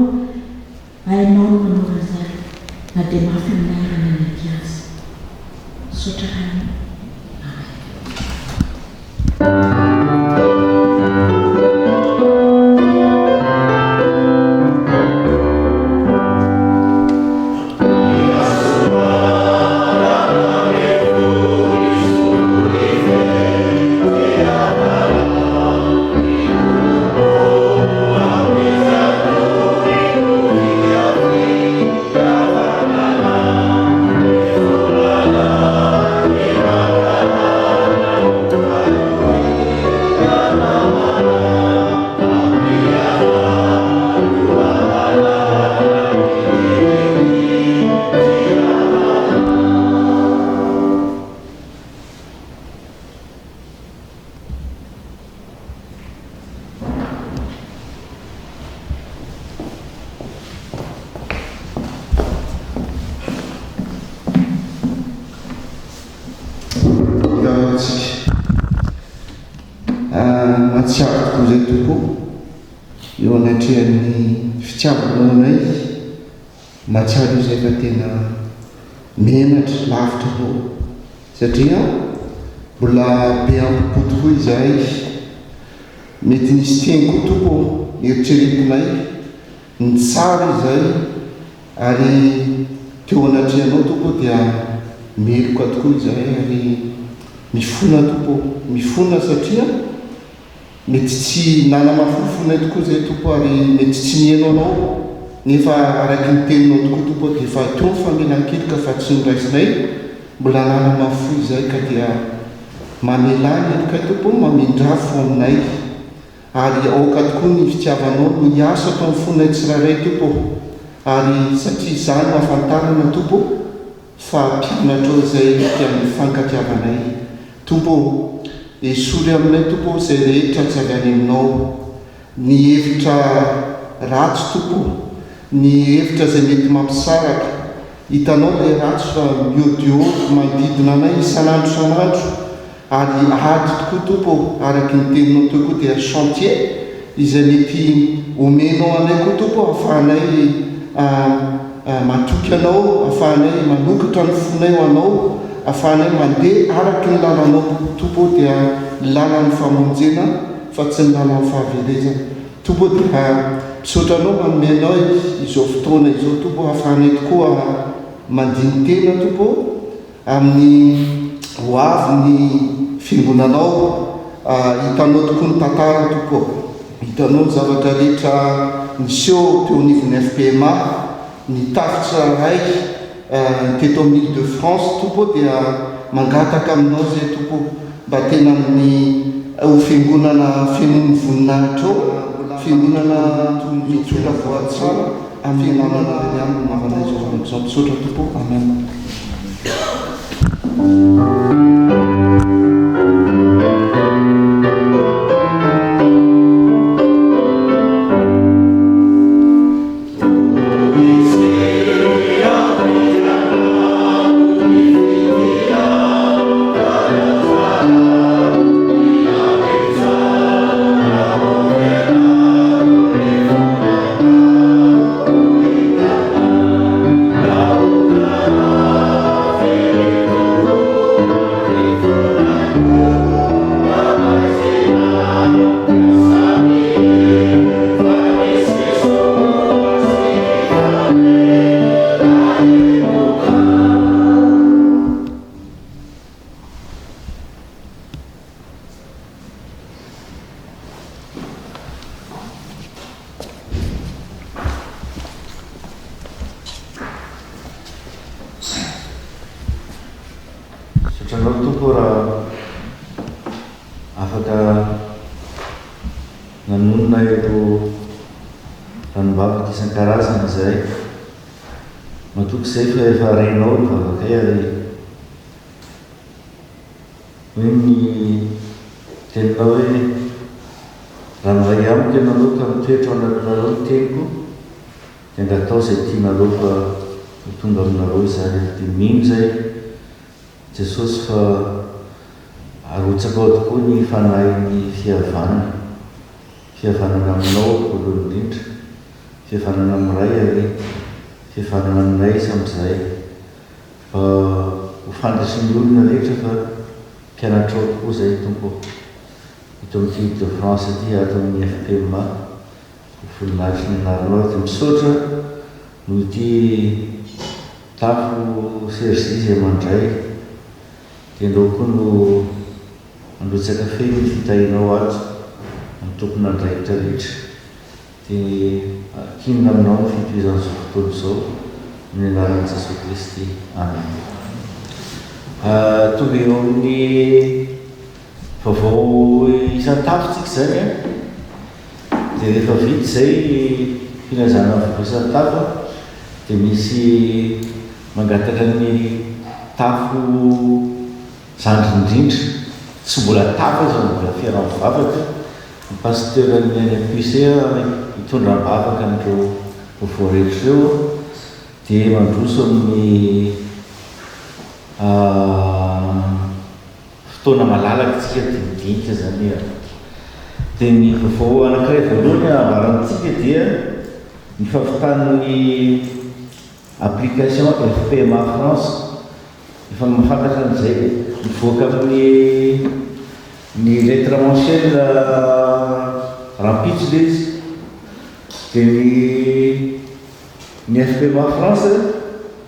hainao ny manao an'izany na dia mafy aminay ara ny hanaiky azy. Misaotra Ray ô. Amen. Hitantsika. Mahatsiaro tokoa izay Tompo ô, eo anatrehan'ny fitiavanao anay, mahatsiaro izay fa tena menatra lavitra Anao, satria mbola be ampo tokoa izahay, mety nisy teny koa Tompo ô, eritreretinay, nitsara izahay, ary teo anatrehanao Tompo ô dia meloka tokoa izahay ary mifona Tompo ô, mifona satria mety tsy nanamafy ny fonay tokoa izahay Tompo ary mety tsy niheno Anao nefa araky ny teninao tokoa Tompo ô dia efa teo ny famelan-keloka fa tsy noraisinay, mbola nanamafy fo izahay ka dia mamelà ny helokay Tompo ô, mamindrà fo aminay. Ary aoka tokoa ny fitiavanao no hiasa ato amin'ny fonay tsirairay, Tompo ô. Ary satria izany no ahafantarana, Tompo ô, fa mpianatrao izay dia mifankatiavanay. Tompo ô, esory aminay, Tompo ô, izay rehetra tsy avy any Aminao. Ny hevitra ratsy, Tompo ô, ny hevitra izay mety mampisaraka. Hitanao ilay ratsy fa miodiody manodidina anay isan'andro isan'andro. Ary ady tokoa Tompo ô, araky ny teninao teo koa dia chantier izay mety omenao anay koa Tompo ô ahafahanay matoky Anao, ahafahanay manokatra ny fonay ho Anao, ahafahanay mandeha araky ny lalanao Tompo ô dia ny lalan'ny famonjena fa tsy ny lalan'ny fahaverezana. Tompo ô dia misaotra Anao manome anay izao fotoana izao Tompo ô ahafahanay tokoa mandini-tena Tompo ô. Amin'ny ho avy ny fiangonanao. Hitanao tokoa ny tantara Tompo ô. Hitanao ny zavatra rehetra niseho teo anivon'ny FPMA, ny tafo tsirairay teto amin'ny Ile de France Tompo ô dia mangataka aminao izay Tompo ô mba tena amin'ny ho fiangonana fenoin'ny voninahitrao, fiangonana mitondra voa tsara. Amin'ny anaranao irery ihany no anaovanay izao vavaka izao. Misaotra Tompo ô. Amen. Tompo ô raha afaka nanonona ireo ranombavaka isan-karazany izahay. Matoky izahay fa efa renao ny vavakay ary hoy ny teninao hoe raha miray amiko ianareo ka mitoetra ao anatinareo ny teniko dia angataho izay tianareo fa ho tonga aminareo izany ary dia mino izahay Jesosy fa arotsakao tokoa ny fanahin'ny fihavanana, fihavanana aminao voalohany indrindra, fihavanana amin'ny Ray ary fihavanana aminay samy izahay, mba ho fantatry ny olona rehetra fa mpianatrao tokoa izahay Tompo ô, eto amin'ity Ile de France ity, ato amin'ny FPMA, ho voninahitry ny anaranao ary dia misaotra noho ity Tafo Cergy izay mandray dia ndao koa no mandrotsaka feno ny fitahianao ato amin'ny tompon'andraikitra rehetra dia ankinina aminao ny fitohizan'izao fotoana izao amin'ny anaran'i Jesoa Kristy Amen. Tonga eo amin'ny vaovao isan-tafo tsika izany an. Dia rehefa vita izay filazana ny vaovao isan-tafo dia misy mangataka ny tafo zandriny indrindra, tsy mbola tafo izy fa mbola fiaraha-mivavaka, ny pasteur-n'ny any am-puc hitondra am-bavaka an'ireo vaovao rehetra ireo dia mandroso amin'ny Fotoana malalaka tsika dinidinika zany e. Dia ny vaovao anankiray voalohany ambara amintsika dia ny fahavitan'ny application FPMA France. Efa mahafantatra an'izay mivoaka amin'ny ny lettre mensuelle rahampitso ilay izy. Dia ny Ny FPMA France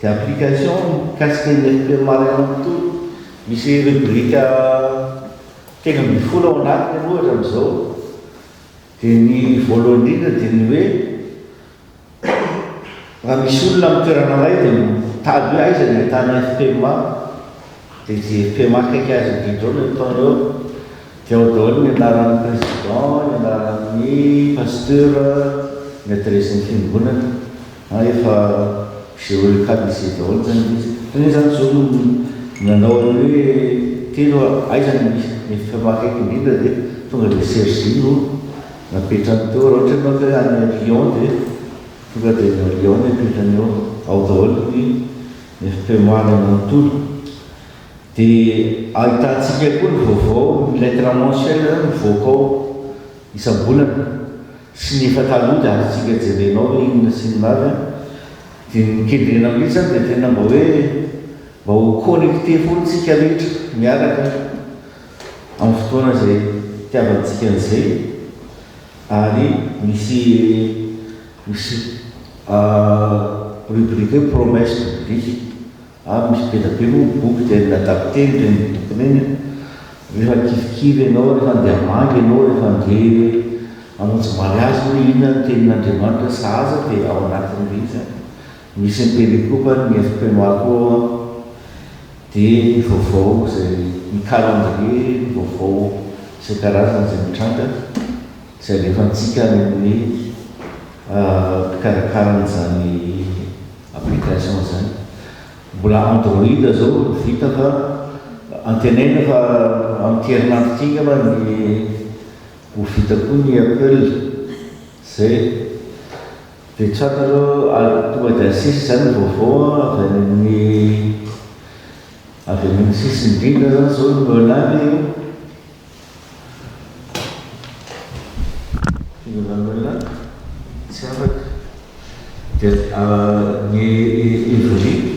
dia application mikasika ny FPMA iray manontolo. Misy rubrique 13 ao anatiny aloha hatramin'izao. Dia ny voalohany indrindra dia ny hoe raha misy olona amin'ny toerana iray dia mitady hoe aiza ny ahitana FPMA dia izay FPMA akaiky azy indrindra ao no ataony eo. Dia ao daholo ny anaran'ny président, ny anaran'ny pasteur, ny adiresin'ny fiangonana. An efa géolocalisé daholo zany ilay izy. Ohatran'ny hoe zany zao no nanao an'io hoe telo aiza no misy ny FMA akaiky indrindra dia tonga dia Cergy no napetrany teo. Raha ohatra ianao ka hoe any Lyon dia tonga dia ny Lyon no apetrany eo. Ao daholo ny FPMA iray manontolo. Dia ahitantsika koa ny vaovao, ny lettre mensuelle zany mivoaka ao isam-bolana sy ny efa taloha dia azontsika jerena ao hoe inona sy inona avy an. Dia ny kendrena amin'io zany dia tena mba hoe mba ho connecté foana isika rehetra miaraka amin'ny fotoana izay itiavantsika an'izay ary misy misy rubrique hoe promesse biblique. Ary misy be dia be moa ny boky dia mi-adapter ireny boky ireny an! Rehefa kivikivy ianao, rehefa andeha hamangy ianao, rehefa andeha hamonjy mariazy hoe inona ny tenin'Andriamanitra sahaza dia ao anatin'ilay izy an! Misy ny perikopa, ny FPMA koa ao an! Dia ny vaovao izay, ny calendrier, ny vaovao isan-karazany izay mitranga, izay alefantsika any amin'ny mpikarakara an'izany application zany. Mbola android zao no vita fa antenaina fa amin'ity herinandro ity angamba ny ho vita koa ny apple zay. Dia tsy fantatro tonga dia asesy zany ny vaovao avy any amin'ny avy any amin'ny sisiny indrindra zany zao ny Melun ve io? Tsy afaka. Dia ny Ivry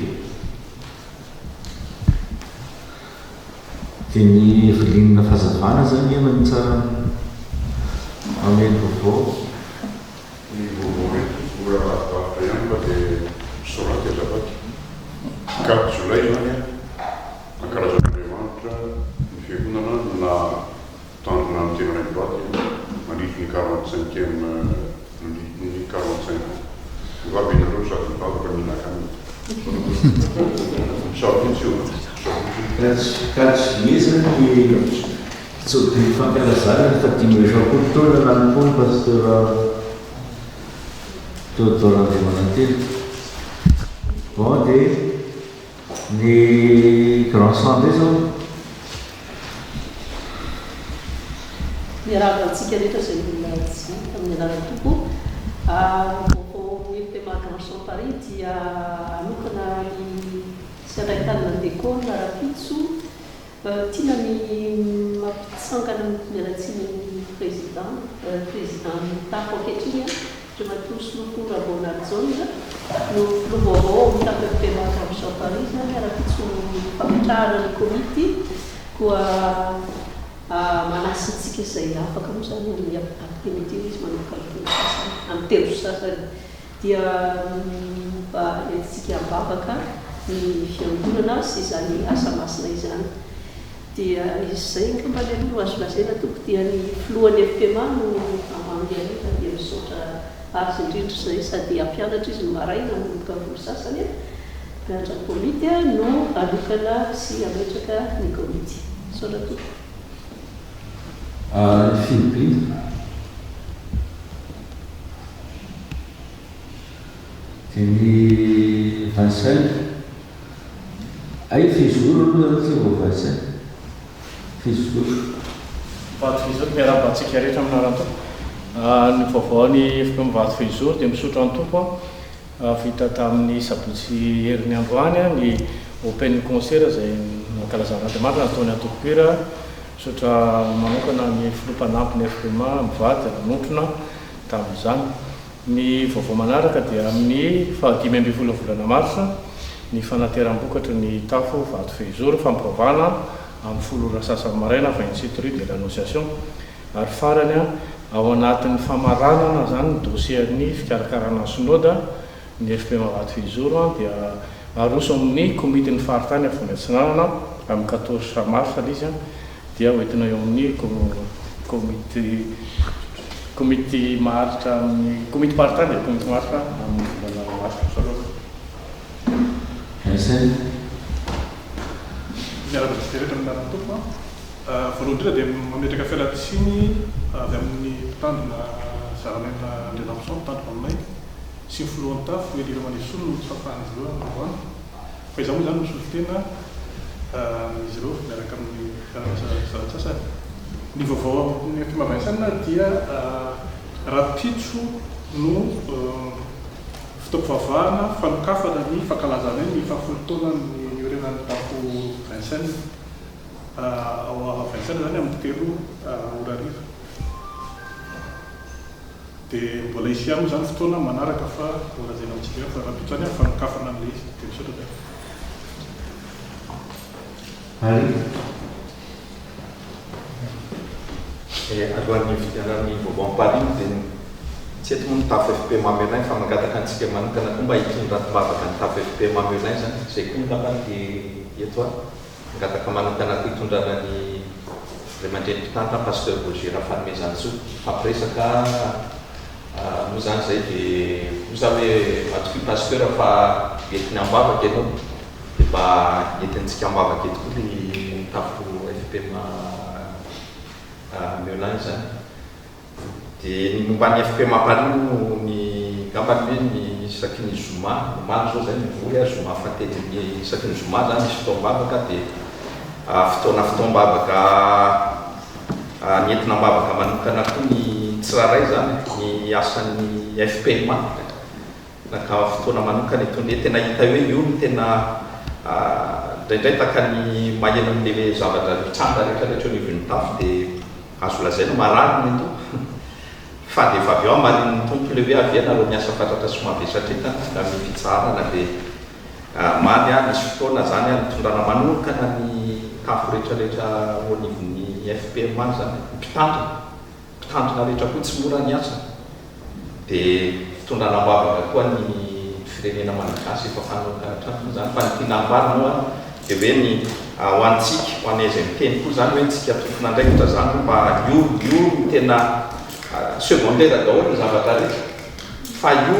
dia ny Evelyne Fahazavana izany angamba no tsara mameno vaovao. Ny vaovao reto mbola lavidavitra ihany fa dia soraty azafady. Quatre jolay izany an, ankalazan'Andriamanitra ny fiangonana no naha tandrina ny tenanay mivady mandritry ny quarante cinquième nandritry ny quarante cinq ans. Mivavy ianareo sady mivavaka mihinan-kanina. Sabotsy io an, sabotsy io. 4 juillet zany ny jobily fankalazana ny fahadimy amby efapolo taona nanompoan'ny Pasteur Théodore Andriamanantena. Bon dia ny Grand Chant indray zao. Miarahaba antsika rehetra izay mbola tsy hita amin'ny anaran'ny Tompo. Vaovao amin'ny FPMA Grand Chant Paris dia hanokana ny sy handray tanana ny Dekôna rahampitso. Tiana ny mampitsangana miala tsiny amin'ny Président, Président ny tafo ankehitriny, Andriamatoa Solofo Rabaonarijaona no filoha vaovao ao amin'ny tafo FPMA Grand Chant Paris izany rahampitso fametrahana ny komity koa Manasa antsika izay afaka moa izany amin'ny après-midi hoy izy manomboka amin'ny folo sasany, amin'ny 3h30 dia mba entintsika am-bavaka ny fiangonana sy izany asa masina izany. Dia izay angambany aloha no azo lazaina tompoko dia ny filohan'ny FPMA no hamangy hariva dia misaotra azy indrindra izay sady hampianatra izy ny maraina manomboka amin'ny folo sasany hampianatra ny komity no hanokana sy hametraka ny komity. Misaotra tompoko. Ny fihobiana dia ny Vincennes. Hay Fehizoro aloha zany tsy vao Vincennes. Fehizoro. Vato Fehizoro, miarahaba antsika rehetra amin'ny anaran'ny Tompo. Ny vaovao ny FPM Vato Fehizoro dia misaotra ny Tompo Vita tamin'ny sabotsy heriny androany ny Open Concert izay nankalazan'Andriamanitra nataon'ny antoko mpihira. Misaotra manokana ny filoha mpanampy ny FPMA mivady nanotrona tamin'izany. Ny vaovao manaraka dia amin'ny faha 15 volana marsa ny fanateram-bokatry ny tafo vato fehizoro fampivavahana amin'ny folo ora sasany maraina 27 rue de l'Annonciation. Ary farany, ao anatin'ny famaranana izany ny dossier-n'ny fikarakarana ny Synoda, ny FPM Vato Fehizoro dia aroso amin'ny komitin'ny faritany Afovoany Atsinanana amin'ny 14 mars ilay izy dia hoentina eo amin'ny komity komity maharitra amin'ny komitim-paritany dia komity maharitra amin'ny volana marsa. Misaotra tompoko. SN. Miarahaba antsika rehetra amin'ny anaran'ny Tompo. Voalohany indrindra dia mametraka fialan-tsiny avy amin'ny mpitandrina Zaranaina Andrianamposon mpitandrina aminay sy ny filohan'ny tafo Elie Ramanirisoa noho ny tsy fahafahan'izy ireo androany fa izaho moa izany misolo tena izy ireo miaraka amin'ny mpiara-miasa sasantsasany. Ny vaovao amin'ny FMA Vincennes dia rahampitso no fotoam-pivavahana fanokafana ny fankalazanay ny fahafolo taonan'ny niorenan'ny tafo Vincennes. Ao Vincennes izany amin'ny 3 ora hariva. Dia mbola hisy ihany moa izany fotoana manaraka fa ho lazaina amintsika ihany fa rahampitso izany fanokafana an'ilay izy. Dia misaotra tompoko. Ary. Alohan'ny hividianana ny vaovao amin'ny Paris dia tsy eto moa ny tafo FPMA Melun fa mangataka antsika manokana koa mba hitondra am-bavaka ny tafo FPMA Melun izany. Izay koa angambany dia eto an. Mangataka manokana koa hitondrana ny ray aman-dreny mpitantana Pasteur Roger Rafanomezantsoa hifampiresaka moa izany izay dia hoy za hoe matokia Pasteur fa entiny am-bavaka ianao dia mba entintsika am-bavaka eto koa ny tafo FPM Melun izany. Dia ny momba ny FPMA Paris moa ny angambany hoe ny isaky ny zoma, omaly izao izay nivory aho zoma fahatelo ny isaky ny zoma izany misy fotoam-bavaka dia fotoana fotoam-bavaka nentina am-bavaka manokana koa ny tsirairay izany ny asan'ny FPMA naka fotoana manokana itony hoe tena hita hoe io no tena indraindray tahaka ny maheno an'ilay zavatra mitranga rehetra rehetra eo anivon'ny tafo dia Azo lazaina marary ny atoa fa dia efa avy ao hamarinin'ny Tompo ilay hoe avia nareo miasa fatratra sy mavesatra entana amin'ny fitsaharana dia omaly aho nisy fotoana zany aho nitondrana manokana ny tafo rehetra rehetra ao anivon'ny FPMA zany mpitandrina mpitandrina rehetra koa tsy mora ny asa Dia fitondrana am-bavaka koa ny firenena malagasy efa fanaonka hatrany moa izany fa ny tiana ambara moa dia hoe ny ho antsika, ho anay izay miteny koa izany hoe tsika tompon'andraikitra izany mba io io no tena secondaire daholo ny zavatra rehetra fa io.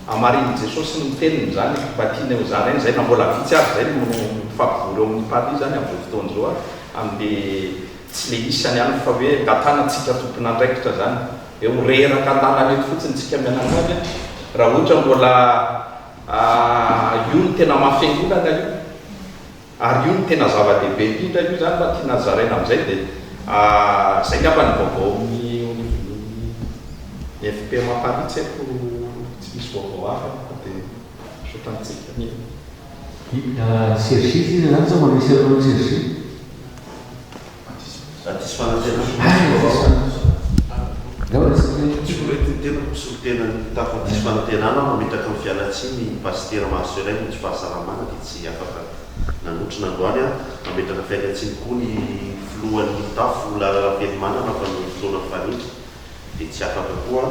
Hamarinin'i Jesosy ny teniny izany, mba tiany ho zaraina izay, na mbola vitsy ary izay no mifampivory eo amin'ny Paris izany amin'izao fotoana izao amin'ilay tsy ilay isany ihany fa hoe angatahana antsika tompon'andraikitra izany hoe ho reraka an-dalana eto fotsiny isika mianakavy raha ohatra mbola io no tena maha fiangonana io. Ary io no tena zava-dehibe indrindra io zany mba tiana zaraina amin'izay dia zay ngamba ny vaovao amin'ny eo anivon'ny FPMA Paris tsy haiko tsy misy vaovao hafa fa dia misaotra antsika ny. Cergy izy zany sa manisy anao Cergy? Za diso fanantenana. Tsy ny tenako misolo tena ny tafo diso fanantenana aho mametraka ny fialantsiny ny pasitera mahazo iray noho ny tsy fahasalamana dia tsy afaka nanotrona androany aho mametraka fialantsiny koa ny filohan'ny tafo Lala Rafelimanana fa noho ny fotoana mifanindry dia tsy afaka koa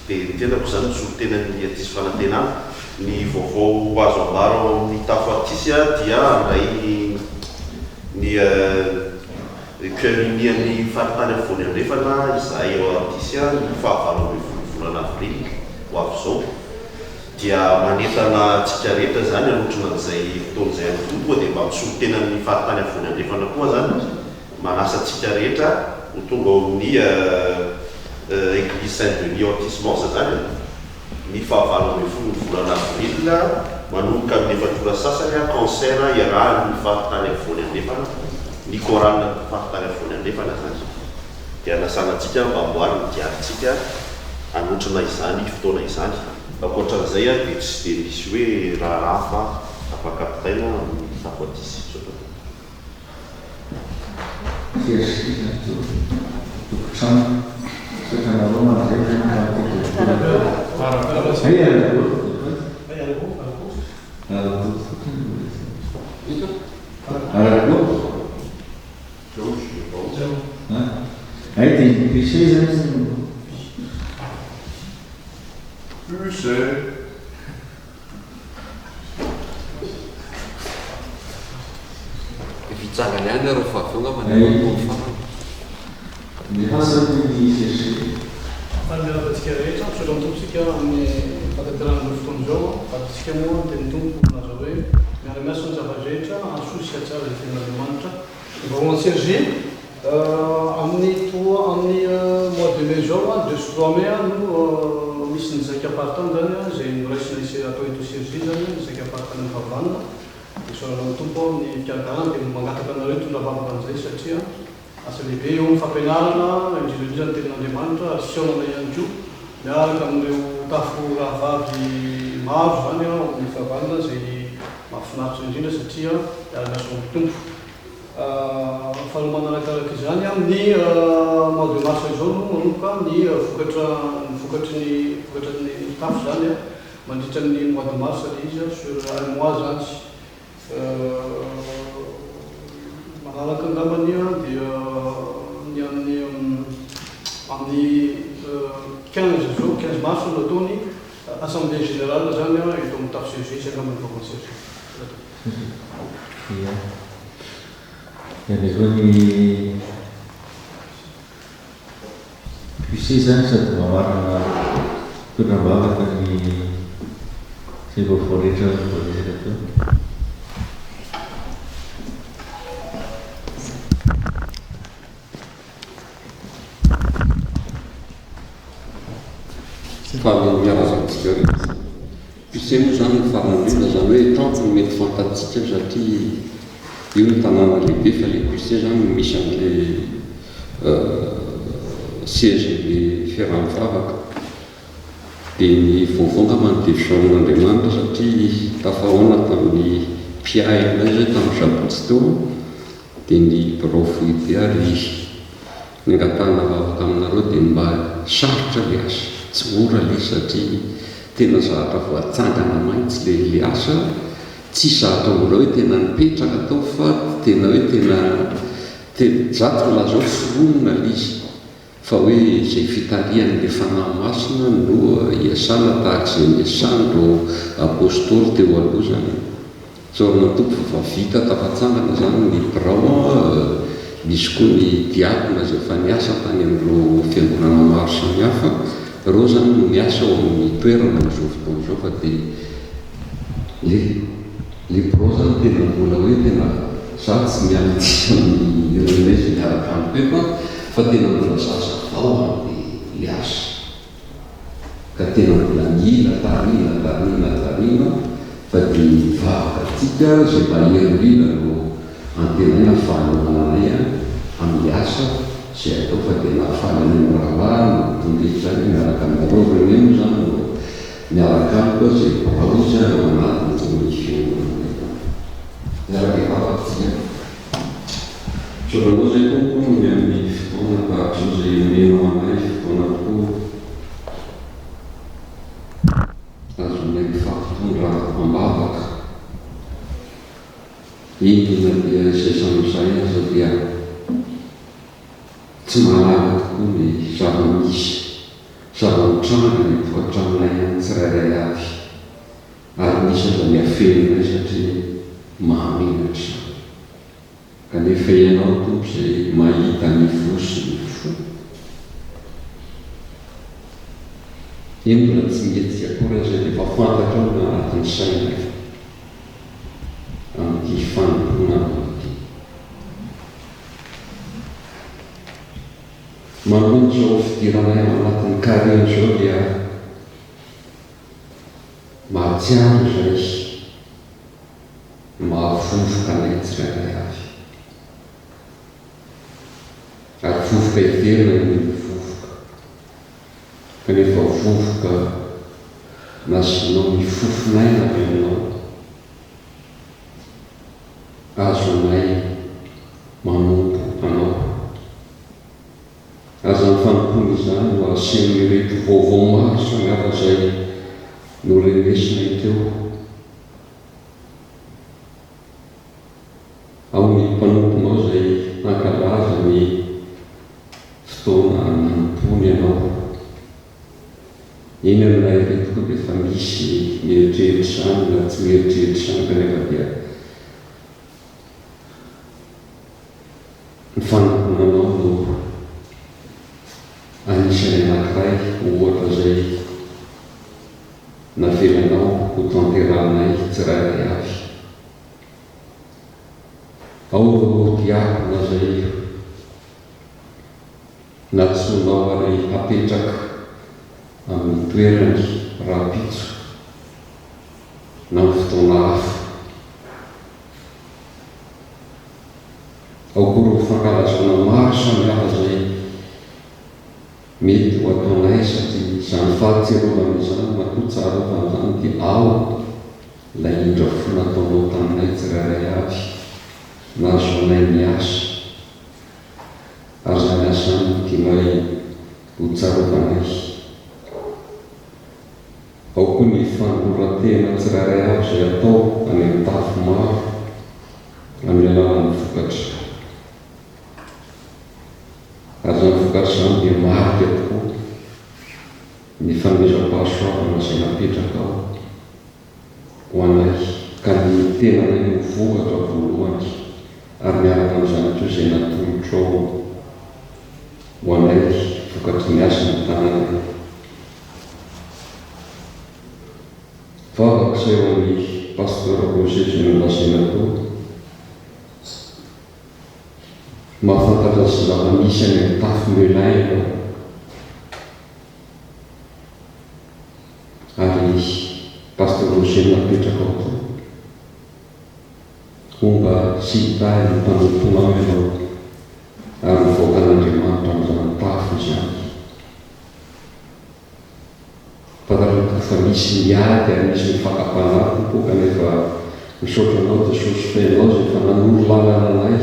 dia ny tenako izany misolo tena ny diso fanantenana ny vaovao azo ambara ao amin'ny tafo atisy dia handray ny ny Commune ny faritany afovoany andrefana izahay ao Atisy ny faha 18 volana avril ho avy izao dia manentana antsika rehetra izany hanotrona an'izay fotoana izay ihany koa tonga dia mba misolo tena ny faritany afovoany andrefana koa izany Manasa antsika rehetra ho tonga ao amin'ny Eglise Saint Denis ao Athis-Mons izany ny faha 18 ny volana avril manomboka amin'ny efatra ora sasany, concert iarahan'ny faritany afovoany andrefana, ny chorale faritany afovoany andrefana izany dia anasana antsika mba hamboary ny diarintsika hanotrona izany fotoana izany. Ankoatran'izay dia tsy dia misy hoe raharaha hafa afaka ampitaina amin'ny tafo aty sy misaotra tompoko. Efa hitsangana ihany nareo fa avy eo angamba ny hanao ny farany. Faly miarahaba antsika rehetra, misaotra ny Tompo isika amin'ny fahatanterahana izao fotoana izao, fantatsika moa ny tenin'ny Tompo milaza hoe miara-miasa ny zava-drehetra hahasoa sy hahatsara izay tenin'Andriamanitra. Vahoana Serge, Amin'ny trois amin'ny mois de mai izao an, deux sy trois mai no misy ny zaika faritany izany an, izay noraisina ise atao eto Cergy izany ny zaika faritany amin'ny Fahavanana. Dia isaorana ny Tompo aho amin'ny fikarakarana dia mangataka anareo hitondra vavaka an'izay satria asa lehibe eo amin'ny fampianarana indrindra indrindra ny tenin'Andriamanitra ary fihaonana ihany koa miaraka amin'ireo tafo rahavavy maro izany ao amin'ny Fahavanana izay mahafinaritra indrindra satria miara-miasa ao amin'ny Tompo. Faharoa manarakaraka izany, amin'ny mois de mars izao no manomboka ny vokatra ny vokatry ny vokatra ny tafo izany mandritra ny mois de mars ilay izy sur un mois izany. Manaraka angambany dia ny amin'ny amin'ny 15 izao, 15 mars no atao ny assemblée générale izany eto amin'ny tafo CEG, izay angamba ny vaovao CEG. Ia. Dia avy eo ny QC izany sady mamarana mitondra am-bavaka ny izay vaovao rehetra voaresaka teo. Faly miarahaba antsika rehetra. Puce moa izany no farany indrindra, izany hoe Etampes no mety fantatsika satria io no tanàna lehibe fa ilay Puce izany no misy an'ilay siège-n'ilay fiaraha-mivavaka. Dia ny vaovao angamba no dia fisaorana an'Andriamanitra satria tafahaona tamin'ny mpiahy anay izay tamin'ny sabotsy teo dia ny birao foibe ary ny angatahana vavaka aminareo dia ny mba sarotra le asa, tsy mora le izy satria tena zavatra voatsangana maintsy le le asa, tsy zavatra mbola hoe tena nipetraka tao fa tena hoe tena tena za tsy milaza hoe foronina le izy fa hoe izay fitarihan'ilay Fanahy Masina no iasana tahaka izay niasan'ireo Apostoly teo aloha izany. Tsaorina Tompo fa vita tafatsangana izany ny birao an, misy koa ny diakona izay efa niasa tany amin'ireo fiangonana maro samihafa. Ireo izany no miasa ao amin'ny toerana amin'izao fotoana izao fa dia le le birao izany tena mbola hoe tena za tsy miala tsiny amin'ny René izay miaraka amiko eto an, fa tena mbola zaza vao an le le asa. Ka tena mbola mila tarihina tarihina tarihina fa dia mivavaka antsika izay mahery indrindra no antenaina fa hanohana anay amin'ny asa izay atao fa dia nahafaly anay mirahalahy no tonga eto izany miaraka aminareo René moa izany no miaraka amiko izay birao izy ao anatin'ny fiangonana eto. Miaraka hivavaka isika. Misaotra anao izay Tompo noho ny amin'ny fotoana tahaka izao izay omenao anay fotoana tokoa azonay mifampitondra am-bavaka. Eny na dia izay samy izay aza dia tsy mahalala tokoa ny zava-misy, zava-mitranga any an-tokantranonay any tsirairay avy ary misy aza ny afeninay satria mahamenatra izany. Kanefa Ianao Tompo izay mahita ny voa sy ny fo. Eny mbola tsy mihetsika akory aza dia efa fantatrao ny anatin'ny sainay amin'ity fanompoana Anao ity. Manoloana izao fidiranay ao anatin'ny karemy izao dia mahatsiaro izahay. Mahavovoka anay tsirairay avy. Ary vovoka heverina ny hoe vovoka. Kanefa vovoka nasianao ny fofon'aina avy aminao. Azonay manompo Anao. Ary izany fanompoana izany no asehon'ireto vaovao maro samihafa izay norenesinay teo. Ao ny mpanomponao izay hankalaza ny fotoana nanompoany Anao. Eny aminay ery tokoa dia efa misy mieritreritra izany na tsy mieritreritra izany kanefa dia ny fanompoana Anao no anisan'ny anankiray ohatra izay navelanao ho tanterahinay tsirairay avy. Ao ireo diakona izay nantsoinao ary hapetraka amin'ny toerany rahampitso na amin'ny fotoana hafa. Ao koa ireo fankalazana maro samihafa izay Mety ho ataonay satria izany fahatsiarovana izany na koa tsarovana izany dia ao ilay indra fo nataonao taminay tsirairay avy nahazoanay niasa ary izany asa izany no tianay ho tsarovanay. Ao koa ny fanoloran-tena tsirairay avy izay atao any amin'ny tafo maro amin'ny alalan'ny vokatra. Ary izany vokatra izany dia marika tokoa ny fanomezam-pahasoavana izay napetrakao ho anay, ka ny tenanay no vokatra voalohany, ary miaraka amin'izany koa izay natolotrao ho anay vokatry ny asan'ny tananay. Vavaka izay ho an'i Pasteur Roger izay nolazaina teo. Mahafantatra ny zava-misy any amin'ny tafo Melun ianao. Ary Pasteur Roger no napetraka ao koa. Homba sy hitahy ny mpanomponao ianao ary ho vahoakan'Andriamanitra amin'izany tafo izany. Fantatrao tokoa fa misy ny ady ary misy ny fakam-panahy Tompo ô kanefa misaotra Anao Jesosy fa Ianao izay efa nanoro lalana anay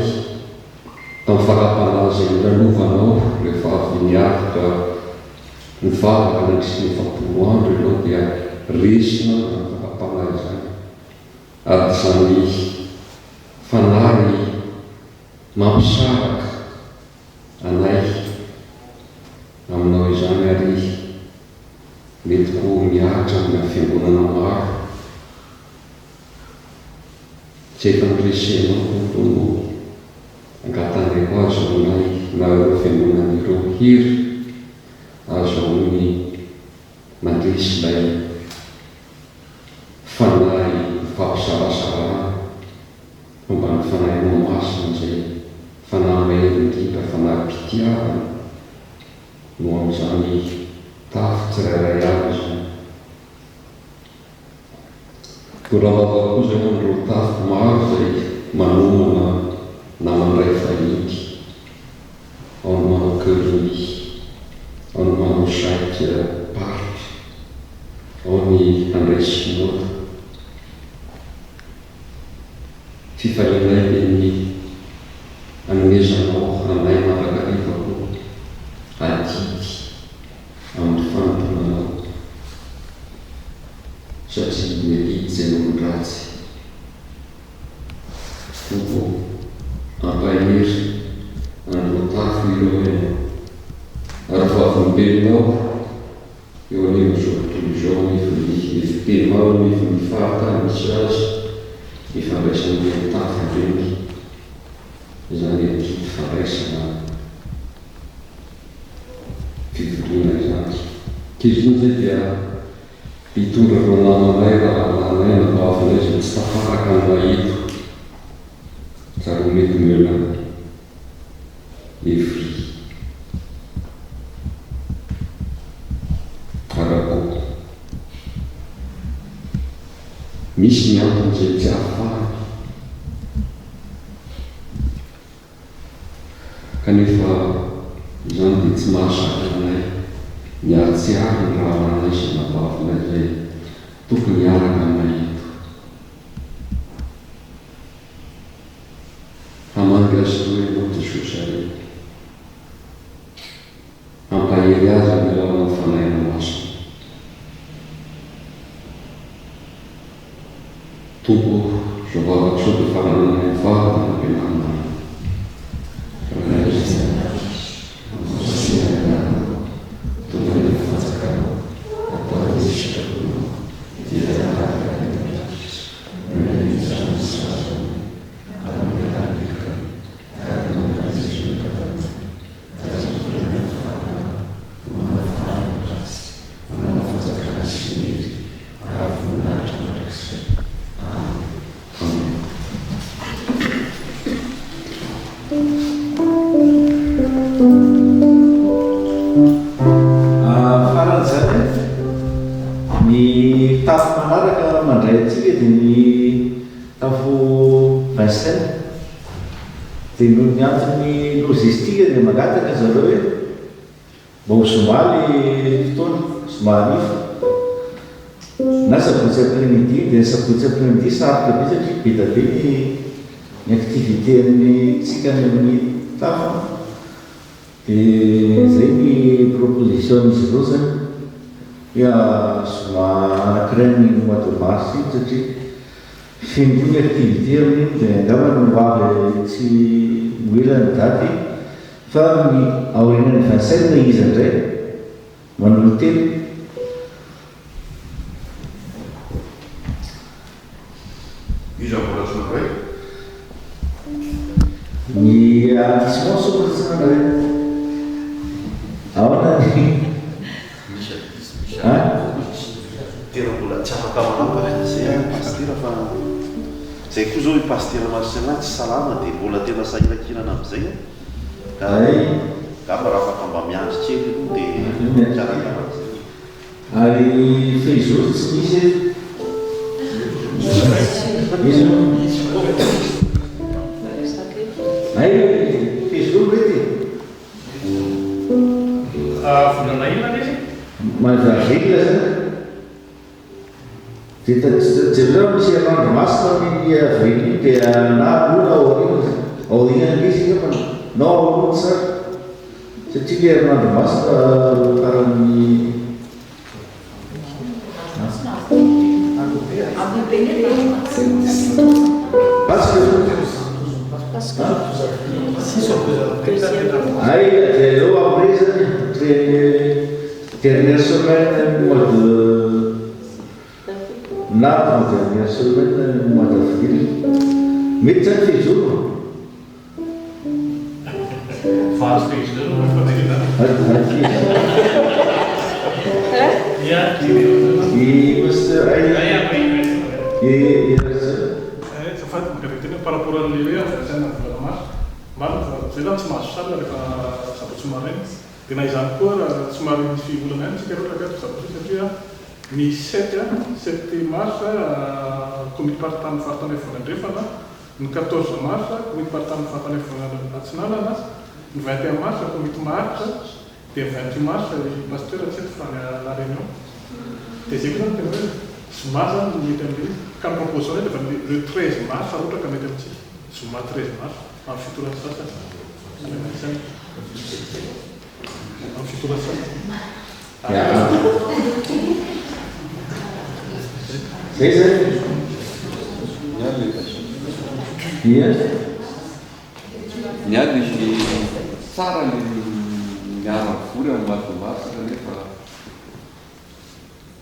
tamin'ny fakam-panahy izay nolalovanao rehefa avy niaritra nivavaka nandritry ny 40 andro Ianao dia resinao izany fakam-panahy izany ary izany fanahy mampisaraka anay aminao izany ary mety koa mihatra amina fiangonana maro tsy efa noresenao Tompo no angatahanay koa azahoanay na ireo fiangonana ireo hery azahoany. Mandresy ilay fanahy fampizarazarana fa mba ny Fanahinao Masina izay Fanahy mahery indrindra, Fanahim-pitiavana no amin'izany tafo tsirairay avy izany. Mbola vava koa izay ho an'ireo tafo maro izay manomana na mandray vahiny. Ao ny manao curry, ao ny manao shake paritra, ao ny handray sinoa. Fifalianay dia ny hanomezanao anay mandrakariva koa adidy amin'ny fanompoana anao satria ny adidy izay olon-dratsy. Tompo ô, ampahery an'ireo tafo ireo Ianao, ary vavolombelonao eo anivon'izao tontolo izao, anivon'ny FPMA, anivon'ny faritany misy azy, ny fandraisan'ireny tafo ireny, izany adidy fandraisana fivoriana izany. Ankehitriny izay dia hitondra ireo namanay, rahalahinay, anabavinay izay tsy tafaraka aminay eto, zareo mety Melun, Evry, Arago. Misy ny antony izay tsy ahafahany. Kanefa izany dia tsy mahazaka anay ny hahatsiaro ny rahalahinay sy anabavinay izay tokony hiaraka aminay eto. Hamangy azy ireo Ianao Jesosy ary hampahery azy amin'ny alalan'ny Fanahinao Masina. Tompo ô, izao vavaka izao dia faranana ny vavaka nampianarina anay. Rainay izay any an-danitra, Masina ny anaranao, Tonga anie ny fanjakanao, Atao anie ny sitraponao, ety an-tany tahaka ny any an-danitra. Omeo ny izany sy azo anay, ary mamelà ny helokay, tahaka ny namelanay izay meloka taminay. Aza mitolona ny fahalalana, no manafahana ny ratsy, manana fanjakana sy hery ary voninahitra mandrakizay. Amen. Amen. Farany izany, ny tafo manaraka mandray antsika dia ny tafo Vincennes. Dia noho ny antony logistique dia mangataka zareo hoe mba ho zoma le fotoana, zoma hariva na sabotsy après midi, dia ny sabotsy après midi sarotra be satria be dia be ny ny activité an'ny tsika any amin'ny tafo an, dia zay ny proposition n'izy ireo zany hoe zoma anakiray amin'ny mois de mars iny satria Feno koa ny activité amin'iny dia angamba ny ho avy tsy ho ela ny daty fa ny aorianan'ny 27 iza indray manolo-tena. Iza mbola tsy nandray? Ny arrondissement sao mbola tsy nandray. Ahoana ny. Misy ankizy misy Tena mbola tsy afaka manapaka an'izay aho Pasitera fa izay koa izao i Pasitera Marcellin tsy salama dia mbola tena sahirankirana amin'izay aho ka angamba raha afaka mba miandry kely aloha dia mikarakara an'izay. Ary fehizoro tsy misy eto. Misy aloha. Hay fehizoro ve ty? Volana inona ilay izy? Mois d'avril zany. Dia jereo raha misy herinandro masina amin'iny avril iny dia na aloha na aoriana zany. Aoriana ilay izy angambany na ao aloha tsara. Satria ilay herinandro masina faran'ny Hay jereo après zany après dernière semaine mois de na avant dernière semaine mois d'avril mety zany fehizoro. Vazo fehizoro no efa tsy izany. I Pasteur Aina. I i Rajaona. Azafady, mangataka teny par rapport an'ilay hoe anniversaire ny volana mars. Marina fa zay zany tsy mahazo salle rehefa sabotsy maraina. Dia na izany koa raha somary misy olana ihany isika raha ohatra ka ato sabotsy satria ny sept, sept mars komity-paritany faritany afovoany andrefana, ny 14 mars komity-paritany faritany afovoany atsinanana, ny 21 mars komity maharitra, dia ny 28 mars i Pasteur tsy eto fa any La Réunion. Dia izay koa izany tena hoe zoma izany no mety amin'ilay izy. Ka ny proposition-nay dia efa le 13 mars raha ohatra ka mety amintsika. Zoma 13 mars amin'ny fito ora sy sasany. Amin'ny fito ora sy sasany. Zay zany. Ia. Ny ahy le tsara le miara-mivory amin'ny mois de mars kanefa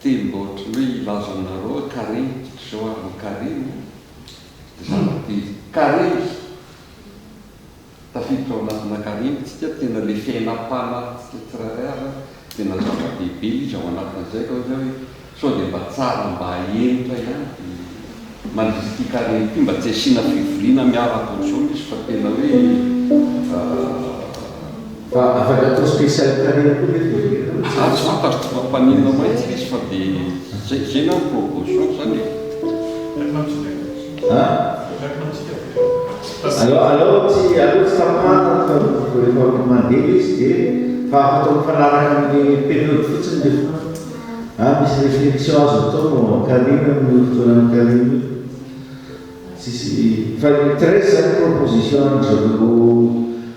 te mba ohatran'ny hoe hilaza aminareo hoe karemy tsika izao ary ny karemy dia zava-dehibe karemy tafiditra ao anatina karemy tsika tena le fiainam-panahintsika tsirairay ary tena zava-dehibe le izy ao anatin'izay ka hoe Sao dia mba tsara mba ahemotra ihany dia mandritra ity karemy ity mba tsy asiana fivoriana miaraka ohatr'izao izy fa tena hoe Fa afaka atao spécial karemy koa ve fivoriana? Za tsy fantatro tsy mampaninona maintsy ilay izy fa dia zay zay na ny proposition zany e. An? Aleo aleo tsy aleo tsy tapahana fa rehefa mandeha ilay izy dia fa afaka atao mifanaraka amin'ny période fotsiny ilay fotoana. Ah misy réflexion azo atao momba Karim amin'io fotoanan'i Karim io. Tsisy fa ny 13 zany proposition an-dry zareo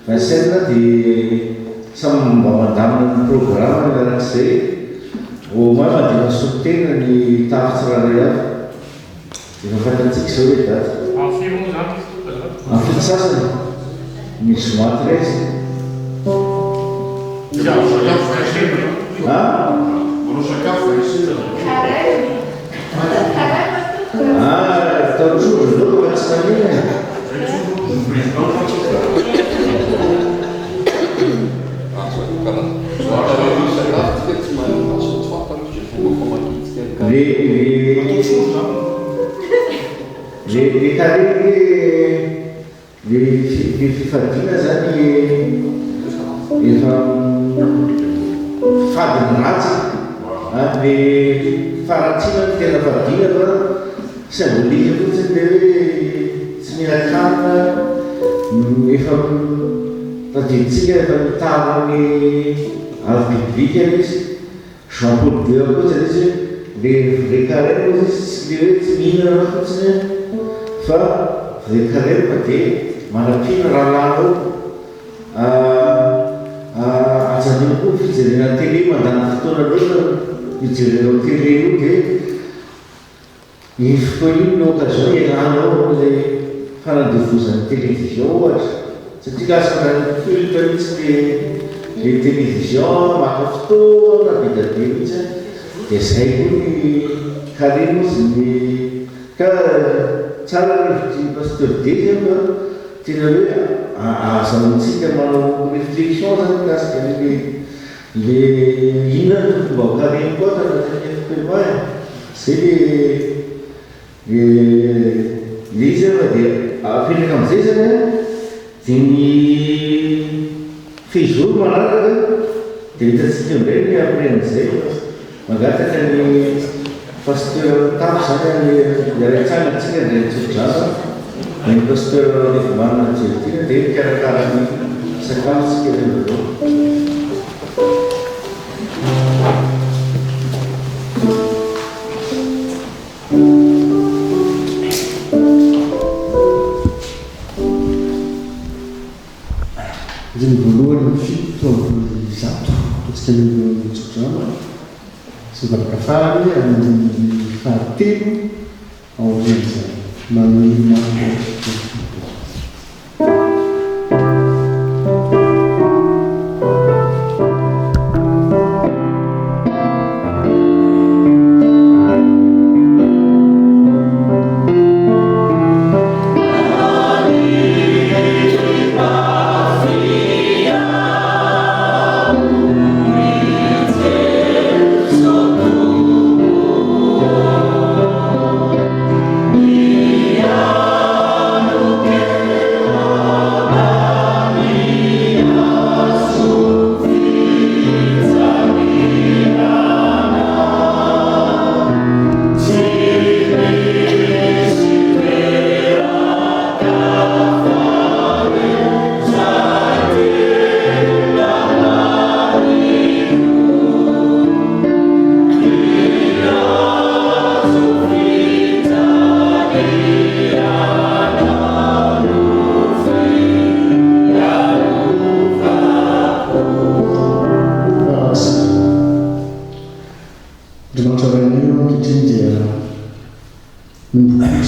Vincennes dia samy mba mandamina ny programme-ny arak'izay au moins mandefa solontena ny tafo tsirairay avy. Efa fantatsika izao ilay daty. Amin'ny firy moa izany izy tonga izany? Amin'ny fito sasany, ny zoma 13. Ah? Ah, atao trondro aloha fa tsy maninona e. Le le le carré le le fifadiana zany efa fady ny ratsy a, le faharatsiana no tena fadiana fa symbolique fotsiny le hoe tsy mihinan-kanina efa tadidintsika efa mitana ny art biblique ilay izy. Jean Paul II koa zany izy hoe le vrai carême hozy izy tsy le hoe tsy mihinana anao fotsiny an fa vrai carême dia manampiana rahalahinao ajanony koa ny fijerena télé mandany fotoana loatra io jerenao télé io dia Iny fotoana iny no occasion hialanao amin'ilay fanandevozan'ny télévision ohatra, satria lasa ohatran'ny culte mihitsy le le télévision, maka fotoana be dia be mihitsy an, dia zay koa ny karemy ozy ny ka tsara ny hevitr'i Pasteur Dezy an fa tena hoe ahazahoantsika manao réflexion zany mikasika an'ilay Le inona no tokony mba ho karemy koa ato anatin'ny FPMA e? Zay le le le izy aloha dia apetraka amizay zany an, dia ny fehizoro manaraka dia hitantsika indray ny après an'izay fa mangataka ny pasteur mitafo zany any hiara-hitsangana tsika handray ny tsodrano an, ny pasteur Rarivomanana Jertina dia mikarakara ny sakafo tsika rehefa avy eo. Andininy voalohany 177, ataontsika eo tsodrano sy ny vavaka farany amin'ny andininy fahatelo aorian'izay. Manome maha.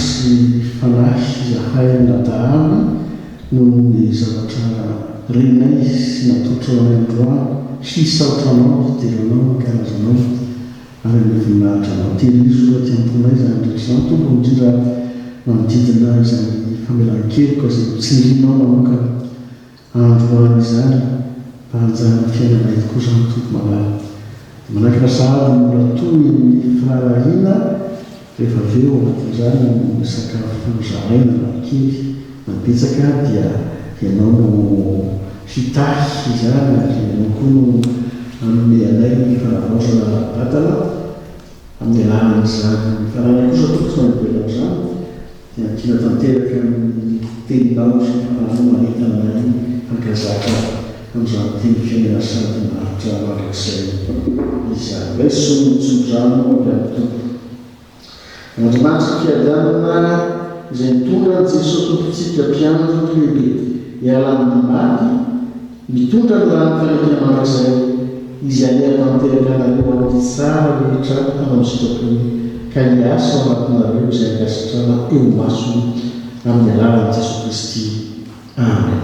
sy fanahy izahay mianadahy noho ny zavatra renay sy natolotrao anay androany hisaotra Anao, hidera Anao, hankalaza Anao ary hanome voninahitra Anao. Tehirizo aty am-ponay izany rehetra izany Tompo, indrindra manodidina izany famelan-keloka izay notsindrinao manokana. Androany izany fa anjaran'ny fiainanay tokoa izany Tompo malala. Dia manakana sahady ny mbola tohin'ny firaharahiana rehefa avy eo ao anatin'izany ny sakafo zaraina na kely na betsaka dia Ianao no hitahy izany ary Ianao koa no hanome anay ny fanavaozana ara-batana amin'ny alalan'izany fananana kosa Tompo tsy manibela amin'izany Dia ankina tanteraka amin'ny teninao sy ny fanahinao manentana anay hankazaka amin'izany teny fiainana sady maharitra mandrakizay izany. Raiso ny tsodrano avy amin'ny Tompo. Andriamanitry ny fiadanana izay nitondra an'i Jesoa Tompontsika Mpiandry lehibe hiala amin'ny maty, Mitondra ny ran'ny fanekena mandrakizay Izy haneha tanteraka anareo amin'ny tsara rehetra hanao ny sitrapony ka hiasa ao anatinareo izay ankasitrana eo imasony amin'ny alalan'i Jesoa Kristy. Amen.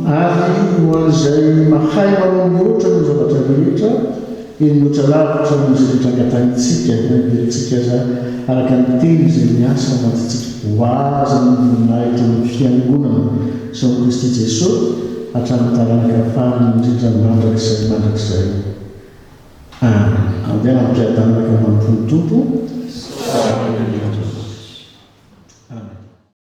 Ary ho an'izay mahay manao mihoatra noho ny zavatra rehetra, eny mihoatra lavitra noho izay rehetra angatahintsika na heverintsika aza, araka ny teny izay miasa ao anatintsika, ho azy ny voninahitra amin'ny Fiangonana sy ao amin'i Kristy Jesoa hatramin'ny taranaka farany indrindra mandrakizay mandrakizay. Amen. Andeha amim-piadanana ka manompo ny Tompo. Saotra.